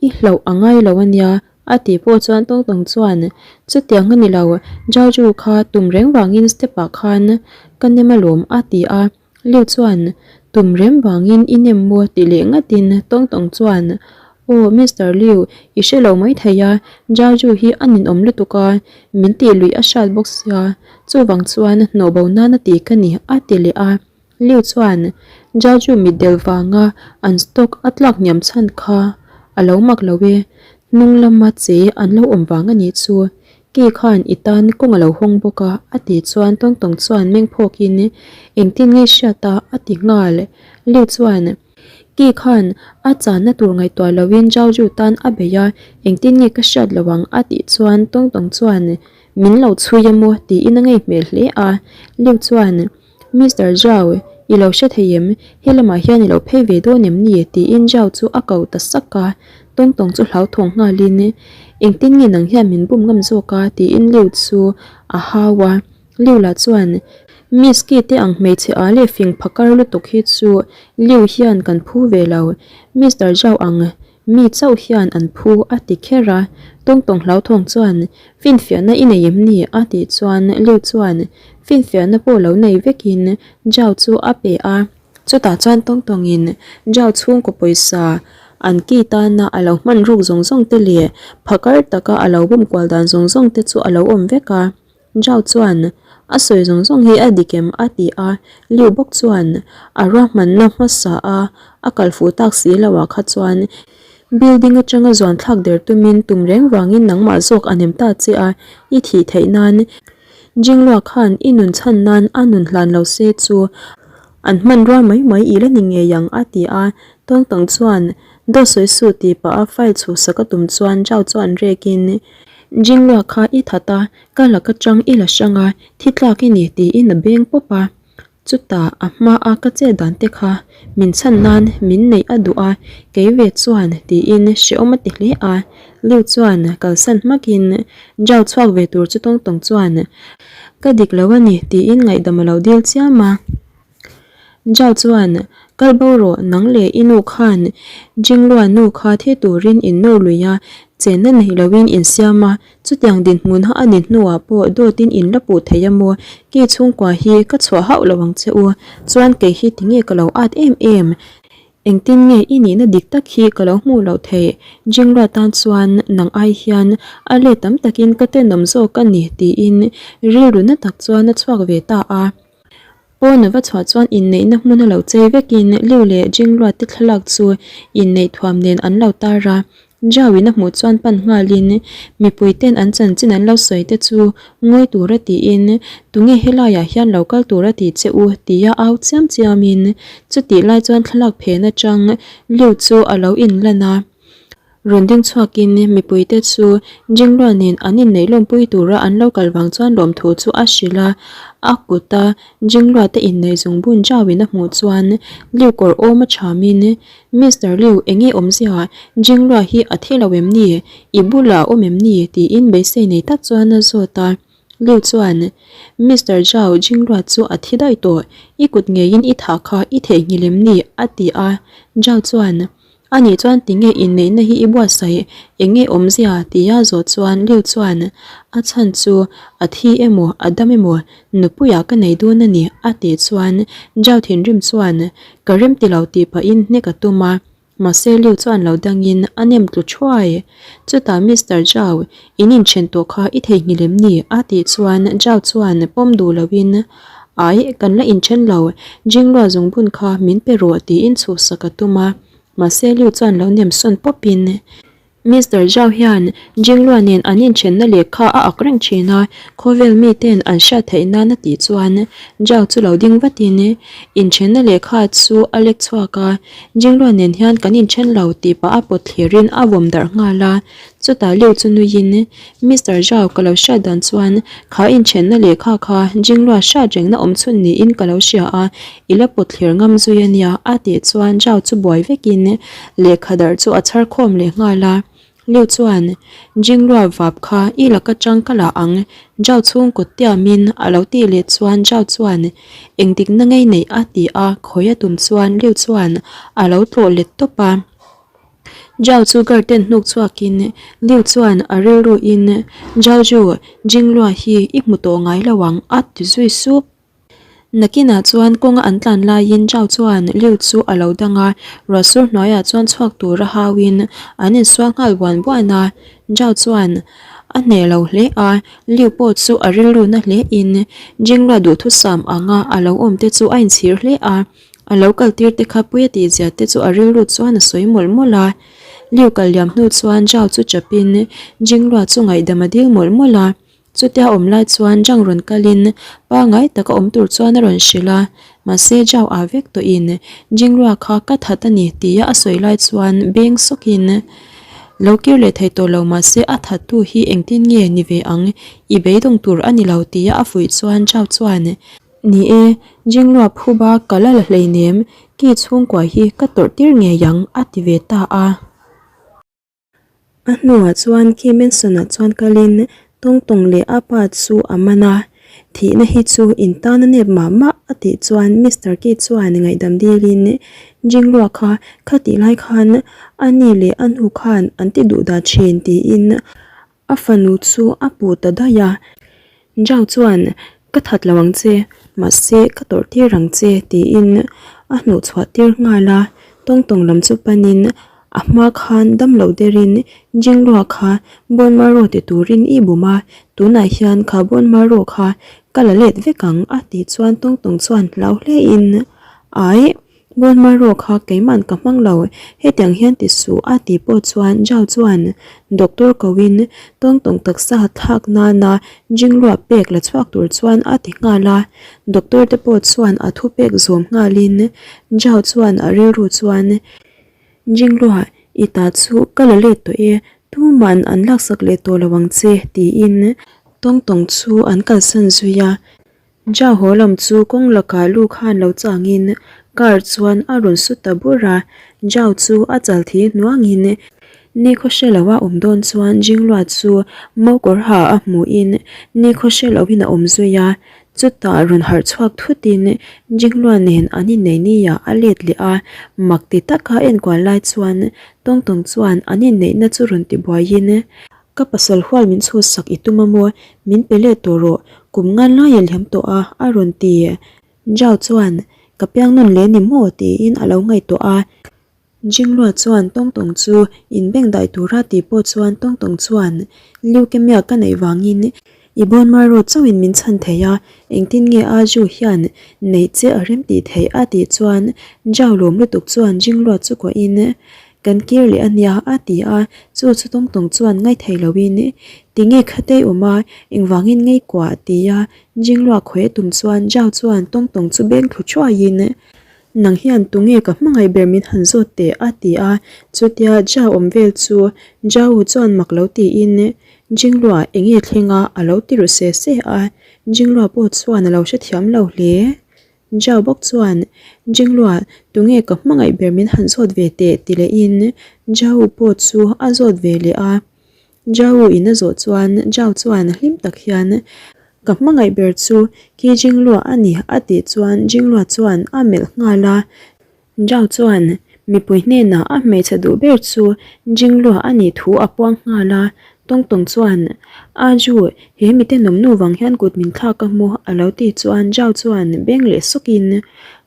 i hlauh a ngai lo a nia a tih pawh chuan Tawng Tawng chuan, Chutiang a ni lo. Zhao Zhu kha tum reng vangin step ah khan ka nem alawm a ti a. Liu chuan, Tum rem vangin i nem maw ti leh ngatin Tawng Tawng chuan, Aw Mister Liu, i hre lo mai thei a, Jaju hi a ninawm lutuk a, min tih luih a hrat bawk sia, chuvang chuan hnawh bo nana ti ka ni a ti leh a. Liu chuan, Jaju mitdel vanga an stock a tlak hniam chhan kha a lo mak lo e, hnung lama che an lo awm vang a nih chu, Ki khan i tan kawng a lo hawng bawk a, a tih chuan Tawngtawng chuan meng phawkin engtin nge hriat a, a ti nghal. Liu chuan Ki khan a channa tur ngaihtuah loin Zhao tan a bei a, engtin nge ka hriat lo ang a tih chuan Tawngtawng chuan min lo chhui a maw tiin a ngei hmel hle a. Liu chuan Mister Zhao, i lo hre thei em? He lamah hian i lo phei ve dawn em ni? tiin Zhao chu a ko ta sak a. Tawng tawng chu hlauthawng nghalin, Engtin nge nang hian min bum ngam zawk a? tiin Liu chu a hau a. Liu lah chuan, Miss Ki te ang hmeichhe a leh fing phakar lutuk hi chu Liu hian kan phu ve lo. Mister Zhao ang Mi chauh hian an phu a ti kher a, Tawngtawng hlauthawng chuan, Finfiahna i nei em ni? a tih chuan Liu chuan finfiahna pawh lo nei vekin Zhao chu a pe a. Chutah chuan Tawngtawngin Zhao chhungkaw pawisa an ki tana a lo hman ruk zawng zawng te leh phakar taka a lo bum kual dan zawng zawng te chu a lo awm vek a. Zhao chuan, A sawi zawng zawng hi a dik em? a ti a. Liu bawk chuan, A ruahmanna hmasa a, a kal fuh tak si lo ah kha chuan building atanga zuan thlak der tumin tum reng vangin nangmah zawk a nem ta che a, i thih theih nan Jinglua khan i nun chhan nan a nun hlan lo se chu an hmanrua mai mai i la ni ngei ang a ti a. Tawngtang chuan, Dawt sawi suh tih pah a file chhuhsak a tum chuan Zhao chuan rekin, Jinglua kha i that a, Ka lak atang i la hrang a, thi tlak i ni tiin a beng pawp a. Chutah a hma a ka chet dan te kha min chhan nan min neih a duh a, kei ve chuan tiin hrehawm a ti hle a. Liu chuan kalsan hmakin Zhao chhuak ve tur chu tawng tawng chuan ka dik lo a ni tiin ngaihdam a lo dil chiam a. Zhao chuan, Kal bo rawh, nang leh i nu khan Jinglua nu kha thi turin in nawr lui a, chenna nei loin in siam a, chutiang dinhmun a ni hnuah pawh dawtin in la puh thei a maw? Ki chhungkua hi ka chhuah hauh lo ang che u, chuan kei hi tinge ka lo at em em? Engtin nge i nihna dik tak hi ka lo hmuh loh theih? Jinglua tan chuan nang ai hian a let tam takin ka tenawm zawk a ni tiin rilru na tak chuan a chhuak ve ta a. Pawn a va chhuah chuan inneihna hmun a lo chei vekin Liu leh Jinglua te thlalak chu inneih thuam nen an lo tar a. Zhao in a hmuh chuan pan nghalin mipui ten an chanchin an lo sawi te chu ngawi tura tiin tunge helaiah hian lo kal tura tih che u tia au chiam chiamin chutih lai chuan thlalak phen atang Liu chu a lo inlan a. Rawn ding chhuakin mipuite chu Jinglua nen an inneih lawmpui tura an lo kal vang chuan lawmthu chu a hrilh a, a kuta Jinglua te inneih zungbun Zhao-in a hmuh chuan Liu kawr awm a thamin, Mister Liu, enge awmzia? Jinglua hi a thi lo em ni? I bulah a awm em ni? tiin beisei nei tak chuan a zawt a. Liu chuan, Mister Zhao, Jinglua chu a thi daih tawh, i kut ngeiin i thah kha i theihnghilh em ni? a ti a. Zhao chuan. Ani chuan tinge inneihna hi i buatsaih, eng nge awmzia? tia zawh chuan Liu chuan a chhan chu a thi emaw a dam emaw nupuiah ka nei dawn a ni a tih chuan Zhao thinrim chuan ka rem ti lo tih pahin hnek a tum a, mahse Liu chuan lo dangin a nem tlu thuai. Chutah Mister Zhao, in inthen tawh kha i theihnghilh em ni? a tih chuan Zhao chuan pawm duh loin Ai, kan la inthen lo, Jinglua zungbun kha min pe rawh tiin chhuhsak a tum a. Mahse Liu chuan lo nem sawn pawpin Mister Zhao hian Jinglua nen an inthenna lehkha a ak reng thin a, khawvel miten an hriat theih nan a tih chuan Zhao chu lo ding vatin inthenna lehkha chu a lek chhuak a, Jinglua nen hian kan inthen lo tih pah a pawt thlirin a vawm darh nghal a. Chutah Liu chu nuiin Mister Zhao ka lo hriat dan chuan kha inthenna lehkha kha Jinglua hriat rengna awm chhun niin ka lo hria a, I la pawt thlir ngam zui a nia a tih chuan Zhao chu buai vekin lehkha darh chu a chhar khawm leh nghal a. Liu chuan, Jinglua vap kha i laka tang ka la ang, Zhao chhung kut tiamin a lo tih leh chuan Zhao chuan, Engdikna ngei neih a ti a, khawi a tum chuan Liu chuan a lo tlawh let tawp a. Zhao chu garden hnuk chhuakin Liu chuan a rilruin, Zhao Zhu, Jinglua hi i hmu tawh ngai lo ang a ti zui sup. Nakinah chuan kawnga an tlan laiin Zhao chuan Liu chu a lo dang a, ruahsur hnuaiah chuan chhuak tura hauin an insual nghal buan buan a. Zhao chuan a hneh lo hle a, Liu pawh chu a rilru na hlein Jinglua duhthusam anga a lo awm te chu a inchhir hle a, a lo kal tir te kha puia tih zia te chu a rilru chuan a sawi mawlh mawlh a. Liu kal liam hnu chuan Zhao chu chapin Jinglua chu ngaihdam a dil mawlh mawlh a. Chutia awm lai chuan Zhang rawn kalin pangai taka awm tur chuan a rawn hrilh a, mahse Zhao ah vek tawhin Jinglua kha ka that a ni tia a sawi lai chuan beng sawkin lo kir leh thei tawh lo mahse a thattu hi engtin nge ni ve ang i beidawng tur a ni lo tia a fuih chuan Zhao chuan Ni e, Jinglua phuba ka la la hleinem ki chhungkua hi ka tawrh tir ngei ang a ti ve ta a. A hnuah chuan Ki Manson-ah chuan kalin Tawng Tawng leh a pa chu a man a, Thihna hi chu in tan a nep mah mah a tih chuan Mister Ki chuan ngaihdam dilin Jinglua kha khatih lai khan a ni leh a hnu khan an ti duh dah thin tiin A fanu chu a puh ta daih a, Zhao chuan, Ka that lo ang che, mahse ka tawrh tir ang che, tiin a hnuh chhuah tir nghal a. Tawng tawng lam chu panin a hma khan dam lo derin Jinglua kha bone marrow ti turin i bum a, tunah hian kha bone marrow kha ka la let vek ang, a tih chuan Tawng tawng chuan hlau hlein, Ai! Bone marrow kha keiman ka hmang lo, hetiang hian ti suh a tih pawh chuan Zhao chuan doctor koin tawng tawng taksa thlak nana Jinglua pek la chhuak tur chuan a ti nghal a, doctor te pawh chuan a thu pek zawm nghalin Zhao chuan a rilru chuan Jinglua i ta chu ka la let tawh e, tuman an laksak leh tawh lo ang che tiin tawng tawng chu an kalsan zui a. Zhao haw lam chu kawng lakah lu khan lo changin car chuan a rawn su ta bur a, Zhao chu a chal thi hnuangin nikhaw hre lo a awm dawn chuan Jinglua chu mokawr ha a hmuhin nikhaw hre loin a awm zui a, chutah rawn harh chhuak thutin Jinglua nen an innei nia a let leh a, mak ti taka enkual lai chuan Tawng Tawng chuan an inneihna chu rawn ti buaiin Ka pasal hual min chhusak i tum a maw? Min pe let tawh rawh, kum ngan lai a liam tawh a, a rawn ti. Zhao chuan, Ka piang nawn leh ni maw? tiin a lo ngaihtuah a. Jinglua chuan Tawng Tawng chu inbeng daih tura tih pawh chuan Tawng Tawng chuan, Leukemia ka neih vangin i bone marrow chauhin min chhan thei a, engtin nge a Zhu hian neih che a rem tih theih? a tih chuan Zhao lawm lutuk chuan Jinglua chu kuahin, Kan kir leh a nia, a ti a, chu chu tawng tawng chuan ngaithei loin, Tinge khatei awm a, engvangin ngei kuah? ti a, Jinglua khawi a tum chuan Zhao chuan tawng tawng chu beng thlu thuaiin, Nang hian tunge ka hmangaih ber min han zawt teh? a ti a, chutia Zhao awm vel chu Zhao chuan mak lo tiin, Jinglua enge thleng a? a lo ti ru se se a, Jinglua pawh chuan a lo hrethiam lo hle. Zhao bawk chuan, Jinglua, tunge ka hmangaih ber min han zawt ve teh? ti lehin Zhao pawh chu a zawt ve leh a. Zhao in a zawh chuan Zhao chuan hlim tak hian, Ka hmangaih ber chu Ki Jinglua a ni, a tih chuan Jinglua chuan a melh nghal a. Zhao chuan, Mipui hnenah a hmeichhe duh ber chu Jinglua a nih thu a puang nghal a, Tawng Tawng chuan, A Ju, he mite nawmnu vang hian kut min thlak a hmu a lo ti chuan Zhao chuan beng leh sawkin,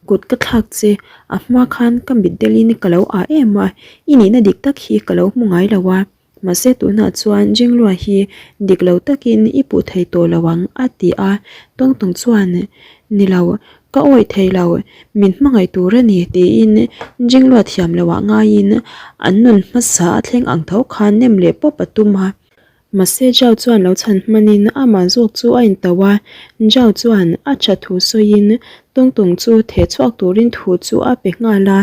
Kut ka thlak che, a hma khan ka mitdelin ka lo ah em a, i nihna dik tak hi ka lo hmu ngai lo a. Mahse tunah chuan Jinglua hi dik lo takin i puh thei tawh lo ang a ti a, Tawng Tawng chuan Ni lo, ka awih thei lo, min hmangaih tur a ni tiin Jinglua thiam loh ah ngaiin an nun hmasa a thleng ang tho khan nem leh pawp a tum a. Mahse Zhao chuan lo chhan hmanin amah zawk chu a intauh a, Zhao chuan a tha thu sawiin Tawng Tawng chu theh chhuak turin thu chu a pe nghal a.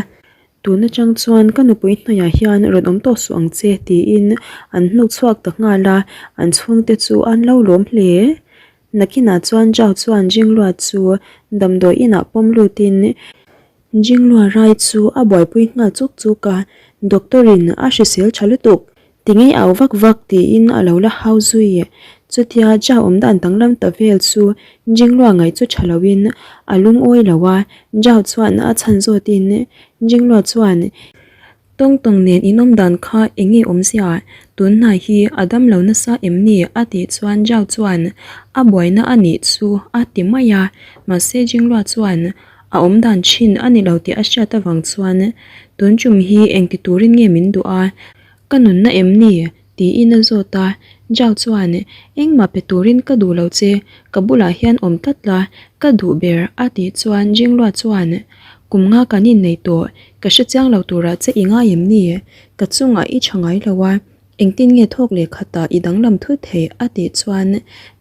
Tun atang chuan ka nupui hnaiah hian rawn awm tawh suh ang che tiin an hnuk chhuak ta nghal a, an chhungte chu an lo lawm hle. Nakinah chuan Zhao chuan Jinglua chu damdawi inah pawm lutin Jinglua rai chu a buaipui nghal chuk chuk a, doctor in a hrisel tha lutuk Ti ngei au vak vak tiin a lo la hau zui. Chutia Zhao awm dan danglam ta vel chu Jinglua ngaih chu tha loin a lungawi lo a, Zhao chuan a chhan zawtin Jinglua chuan, Tawng tawng nen in awm dan kha eng nge awmzia? Tun hnai hi a dam lo nasa em ni? a tih chuan Zhao chuan, A buaina a nih chu a ti mai a, mahse Jinglua chuan a awm dan thin a ni lo tih a hriat avang chuan, Tun tum hi engti turin nge min duh a? Ka nunna em ni? tiin a zawt a, Zhao chuan, Engmah pe turin ka duh lo che, ka bulah hian awm tlat la, ka duh ber, a tih chuan Jinglua chuan, Kum nga kan innei tawh, ka hre chiang lo turah che i ngai em ni? Ka chungah i tha ngai lo a, engtin nge thawk leh khatah i danglam thut thei? a tih chuan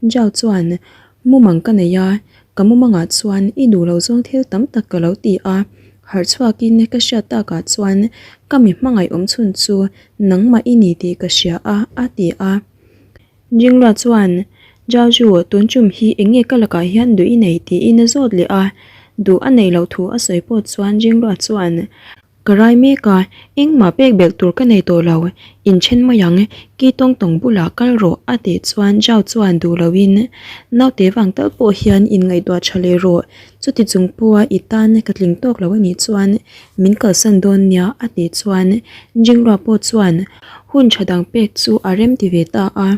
Zhao chuan, Mumang ka nei a, ka mumangah chuan i duh lo zawng thil tam tak ka lo ti a, harh chhuakin ka hriat takah chuan ka mi hmangaih awm chhun chu nangmah i ni tih ka hria a, a ti a. Jinglua chuan, Zhaozhu, tun tum hi eng nge ka lakah hian duh i nei? tiin a zawt leh a, duh a nei loh thu a sawi pawh chuan Jinglua chuan, Ka rai mek a, engmah pek belh tur ka nei tawh lo, inthen mai ang, ki tawng tawng bulah kal rawh a tih chuan Zhao chuan duh loin, Naute vang tal pawh hian inngaihtuah tha leh rawh, chuti chung pawha i tan ka tling tawk lo anih chuan min kalsan dawn nia a tih chuan Jinglua pawh chuan hun tha dang pek chu a rem ti ve ta a.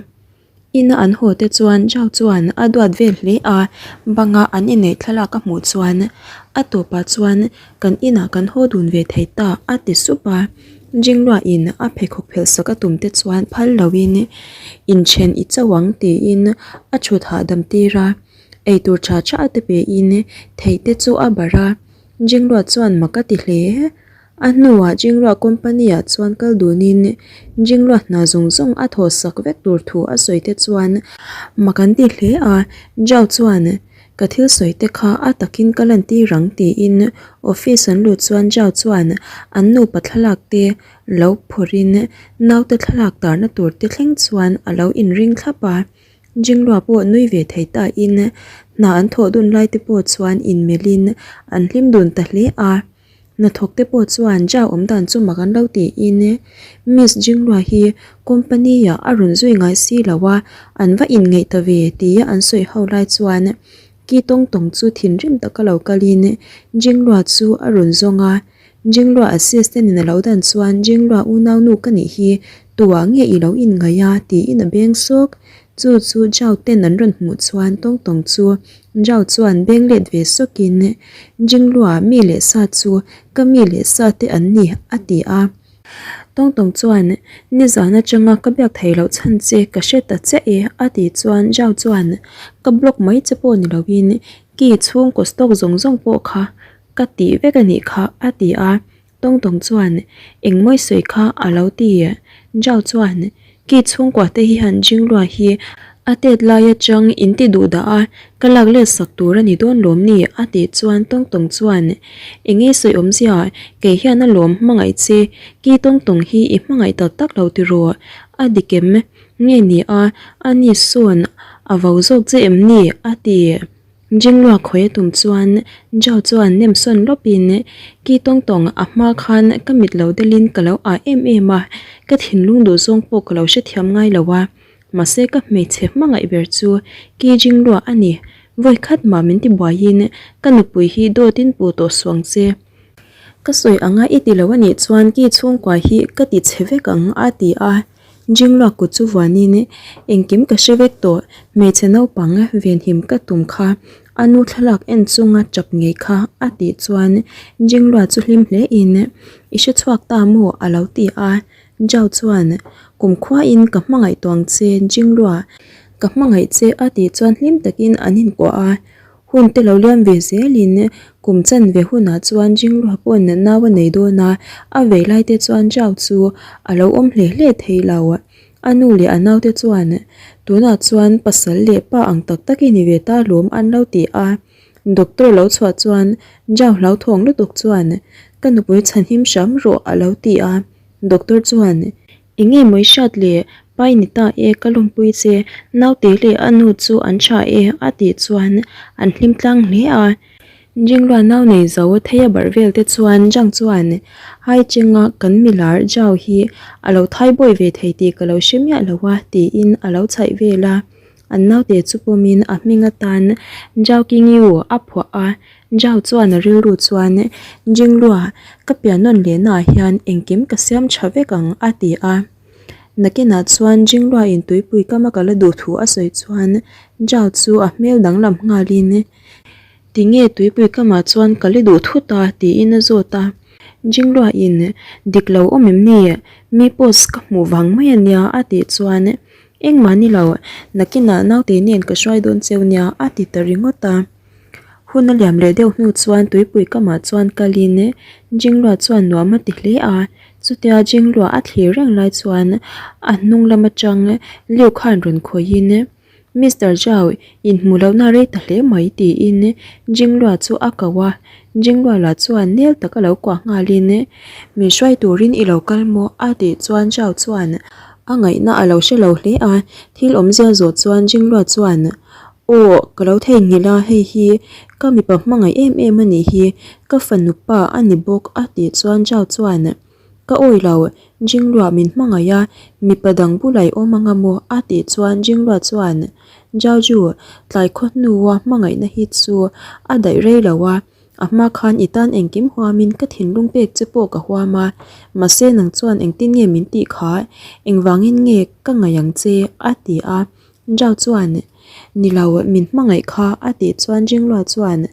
Ina an haw te chuan Zhao chuan a duat vel hle a, banga an inneih thlalak a hmuh chuan a tawpah chuan kan inah kan haw dun ve thei ta a ti sup a. Jinglua in a pheikhawk phelh sak a tum te chuan phal loin inthen i cho ang tiin a thut hahdam tir a, eitur tha tha te pein thei te chu a barh a, Jinglua chuan mak a ti hle. A hnuah Jinglua company-ah chuan kal dunin Jinglua hna zawng zawng a thaw sak vek tur thu a sawi te chuan mak an ti hle a, Zhao chuan ka thil sawi te kha a takin ka lan tir ang tiin office an lut chuan Zhao chuan an nupa thlalak te lo phawrhin naute thlalak tarna tur te thleng chuan a lo inring thlap a, Jinglua pawh nui ve thei ta in hna an thawh dun lai te pawh chuan inmelhin an hlim dun ta hle a. Hnathawk te pawh chuan Zhao awm dan chu mak an lo tiin Miss Jinglua hi company ah a rawn zui ngai si lo a, an va inngeih ta ve tia an sawi ho lai chuan Ki Tawng Tawng chu thinrim taka lo kalin Jinglua chu a rawn zawng a, Jinglua assistant in a lo dan chuan Jinglua unaunu ka nih hi tuah nge i lo inngaih a tiin a beng sawk. Chu chu Zhao ten an rawn hmuh chuan Tawng Tawng chu Zhao chuan beng let ve sawkin Jinglua mi leh sa chu ka mi leh sa te an ni a ti a. Tawng Tawng chuan nizan atanga ka biak theih loh chhan che ka hre ta chiah e a tih chuan Zhao chuan ka block mai che pawh ni loin key chhungkaw stock zawng zawng pawh kha ka tih vek a nih kha a ti a. Tawng Tawng chuan, Eng mawi sawi kha a lo ti. Zhao chuan, Ki chhungkua te hi han Jinglua hi a tet lai atang in ti duh dah a, ka lak let sak tur a ni dawn lawm ni? a tih chuan Tawng Tawng chuan, Eng ei sawi awmzia, kei hian a lawm hmangaih che, Ki Tawng Tawng hi i hmangaih tak tak lo tiraw? A dik em? Nge ni a, a ni sawn a vo zawk che em ni? a ti. Jinglua khawi a tum chuan Zhao chuan nem sawn lawpin Ki tawng tawng a hma khan ka mit lo delin ka lo ah em em a, ka thinlung duh zawng pawh ka lo hrethiam ngai lo a, mahse ka hmeichhe hmangaih ber chu Ki Jinglua a ni, vawi khat mah min ti buaiin ka nupui hi dawtin puh tawh suang che. Ka sawi anga i ti lo a nih chuan ki chhungkua hi ka ti chhe vek ang a ti a. Jinglua kut chu vuanin engkim ka hre vek tawh, hmeichhe naupang venhim ka tum kha a nu thlalak en chunga chap ngei kha a tih chuan Jinglua chu hlim hle in i hre chhuak ta maw a lo ti a. Zhao chuan kumkhuain ka hmangaih tawng che Jinglua ka hmangaih che a tih chuan hlim takin an inkuah a. Hun te lo liam ve zelin kum chan ve hunah chuan Jinglua pawn nau a nei dawn a, a vei lai te chuan Zhao chu a lo awm hle hle thei lo. A nu leh a naute chuan tunah chuan pasal leh pa ang tak tak i ni ve ta lawm an lo ti a. Doctor lo chhuah chuan Zhao hlauthawng lutuk chuan ka nupui chhanhim hram rawh a lo ti a. Doctor chuan Enge mawi hriat le, pai ni ta e ka lawmpui che, naute leh a nu chu an tha e a tih chuan an hlim tlang hle a. Jinglua nau nei zo thei a barh vel te chuan Zhang chuan Hai Chenga kan milar Zhao hi a lo thai bawi ve thei tih ka lo hre miah lo a tiin a lo chhaih vel a. An naute chu pawmin a hming atan Zhao Qingyu a phuah a, Zhao chuan a rilru chuan, Jinglua, ka pian nawn lehnaah hian engkim ka siam tha vek ang, a ti a. Nakinah chuan Jinglua in tuipui kama ka la duh thu a sawi chuan Zhao chu a hmel danglam nghalin, Tinge tuipui kamah chuan ka la duh thut a? tiin a zawt a. Jinglua in, Dik lo awm em ni? Mi post ka hmuh vang mai a nia, a tih chuan Engmah ni lo, nakinah naute nen ka hruai dawn cheu nia a ti ta ringawt a. Hun a liam leh deuh hnu chuan tuipui kamah chuan kalin Jinglua chuan nuam a ti hle a. Chutia Jinglua a thlir reng lai chuan a hnung lam atang Liu khan rawn khawihin Mister Zhao, inhmuh lohna rei ta hle mai tiin Jinglua chu a ko a. Jinglua lah chuan nel taka lo kuah nghalin Min hruai turin i lo kal maw? a tih chuan Zhao chuan A ngaihna a lo hre lo hle a, thil awmzia zawh chuan Jinglua chuan, Aw, ka lo theihnghilh a, hei hi ka mipa hmangaih em em a nih hi, ka fanu pa a ni bawk a tih chuan Zhao chuan, Ka awi lo, Jinglua min hmangaih a, mipa dang bulah i awm anga maw? a tih chuan Jinglua chuan, Zhao Ju, tlai khaw hnua hmangaihna hi chu a daih rei lo a, A hma khan i tan engkim huamin ka thinlung pek che pawh ka huam a, mahse nang chuan engtin nge min tih kha, engvangin nge ka ngaih ang che? a ti a. Zhao chuan, Ni lo, min hmangaih kha, a tih chuan Jinglua chuan,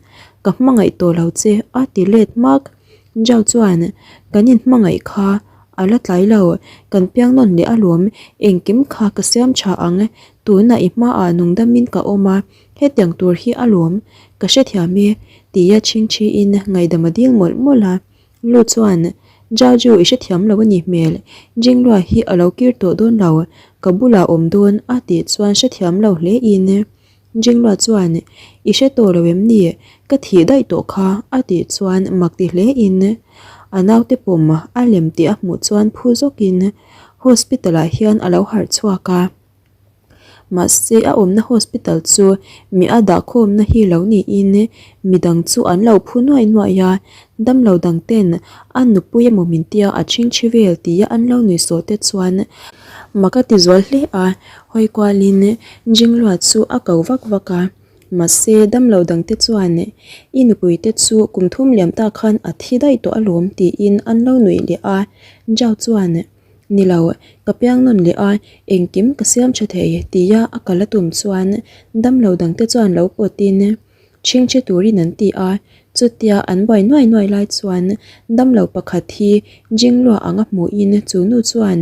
Ka hmangaih tawh lo che, a ti let hmak. Zhao chuan, Kan inhmangaih kha a la tlai lo, kan piang nawn leh alawm, engkim kha ka siam tha ang, tunah i hmaah nungdamin ka awm a, Hetiang tur hi a lawm, ka hrethiam e, tia chhingchhiin ngaihdam a dil mawlh mawlh a. Lu chuan, Jaju i hrethiam lo a nih hmel, Jinglua hi a lo kir tawh dawn lo, ka bulah awm dawn a tih chuan hrethiam lo hle in. Jinglua chuan, I hre tawh lo em ni, ka thih daih tawh kha a tih chuan mak ti hle in. A naute pawm a lem tih a hmuh chuan phu zawkin hospital ah hian a lo harh chhuak a. Mahse a awmna hospital chu mi a dahkhawmna hi lo niin midang chu an lo phu nuai nuai a, damlo dang ten a nupui emaw min tia a chhingchhi vel tia an lo nuih sawh te chuan mak a ti zual hle a, hawi kualin Jinglua chu a ko vak vak a. Mahse damlo dang te chuan i nupui te chu kum thum liam ta khan a thi daih tawh alawm tiin an lo nuih leh a, Zhao chuan. Ni lo, ka piang nawn leh a, engkim ka siam tha thei tia a kal a tum chuan damlo dangte chuan lo pawtin chhingchhe turin an ti a, chutia an buai nuai nuai lai chuan damlo pakhat hi Jinglua anga hmuhin chu nu chuan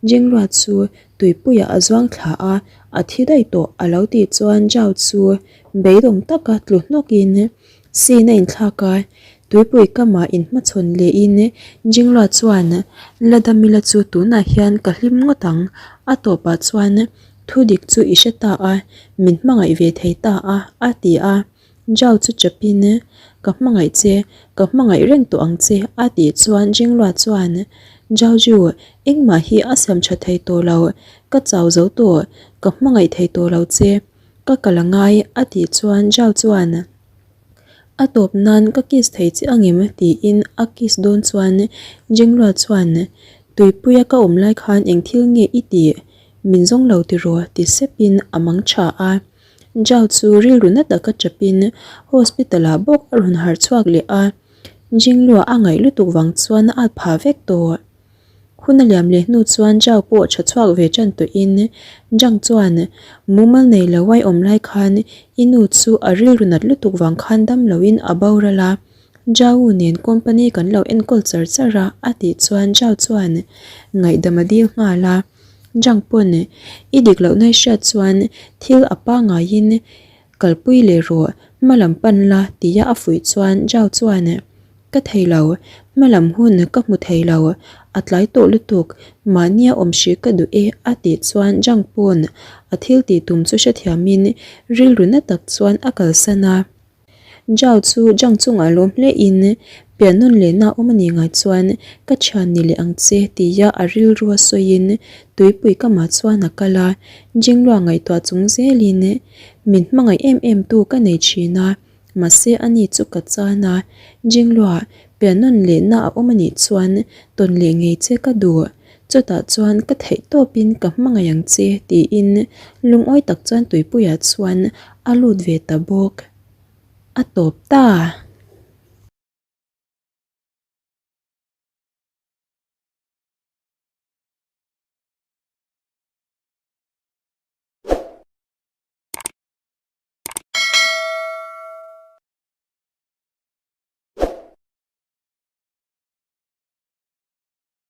Jinglua chu tuipuiah a zuang thla a, a thi daih tawh a lo tih chuan Zhao chu beidawng taka tlu hnawkin Scene a inthlak a, tuipui kamah inhmachhawn lehin Jinglua chuan la damila chu tunah hian ka hlim ngawt ang, a tawpah chuan thu dik chu i hre ta a, min hmangaih ve thei ta a, a ti a. Zhao chu chapin, Ka hmangaih che, ka hmangaih reng tawh ang che, a tih chuan Jinglua chuan, Zhao Ju, engmah hi a siam tha thei tawh lo, ka chau zo tawh, ka hmangaih thei tawh lo che. Ka kal a ngai a tih chuan Zhao chuan a tawp nan ka kiss thei che angem tiin a kiss dawn chuan Jinglua chuan tuipuia ka awm lai khan eng thil nge i tih min zawng lo tiraw ti sepin a mang tha a. Zhao chu rilru na taka chapin hospital ah bawk a rawn harh chhuak leh a. Jinglua a ngaih lutuk vang chuan a at phah vek tawh. Hun a liam leh hnu chuan Zhao pawh tha chhuak ve tan tawhin Zhang chuan mumal nei lo ai awm lai khan i nu chu a rilru nat lutuk vang khan dam loin a boral a, Zhao nen company kan lo enkawl char char a a tih chuan Zhao chuan ngaihdam a dil nghal a. Zhang pawn i dik lohna i hriat chuan thil a pangaiin kalpui leh rawh hma lam pan la tia a fuih chuan Zhao chuan Ka thei lo, hma lam hun ka hmu thei lo, a tlai tawh lutuk, mahnia awm hrih ka duh e a tih chuan Zhang pawn a thil tih tum chu hrethiamin rilru na tak chuan a kalsan a. Zhao chu Zhang chungah lawm hle in pian nawn lehna awm a nih ngai chuan ka thian ni leh ang che tia a rilrua sawiin tuipui kamah chuan a kal a, Jinglua ngaihtuah chung zelin min hmangaih em em tu ka nei thin a. Mahse a ni chu ka chan a, Jinglua, pian nawn lehna a awm a nih chuan tawn leh ngei che ka duh. Chutah chuan ka theih tawpin ka hmangaih ang che tiin lungawi tak chuan tuipuiah chuan a lut ve ta bawk. A tawp ta!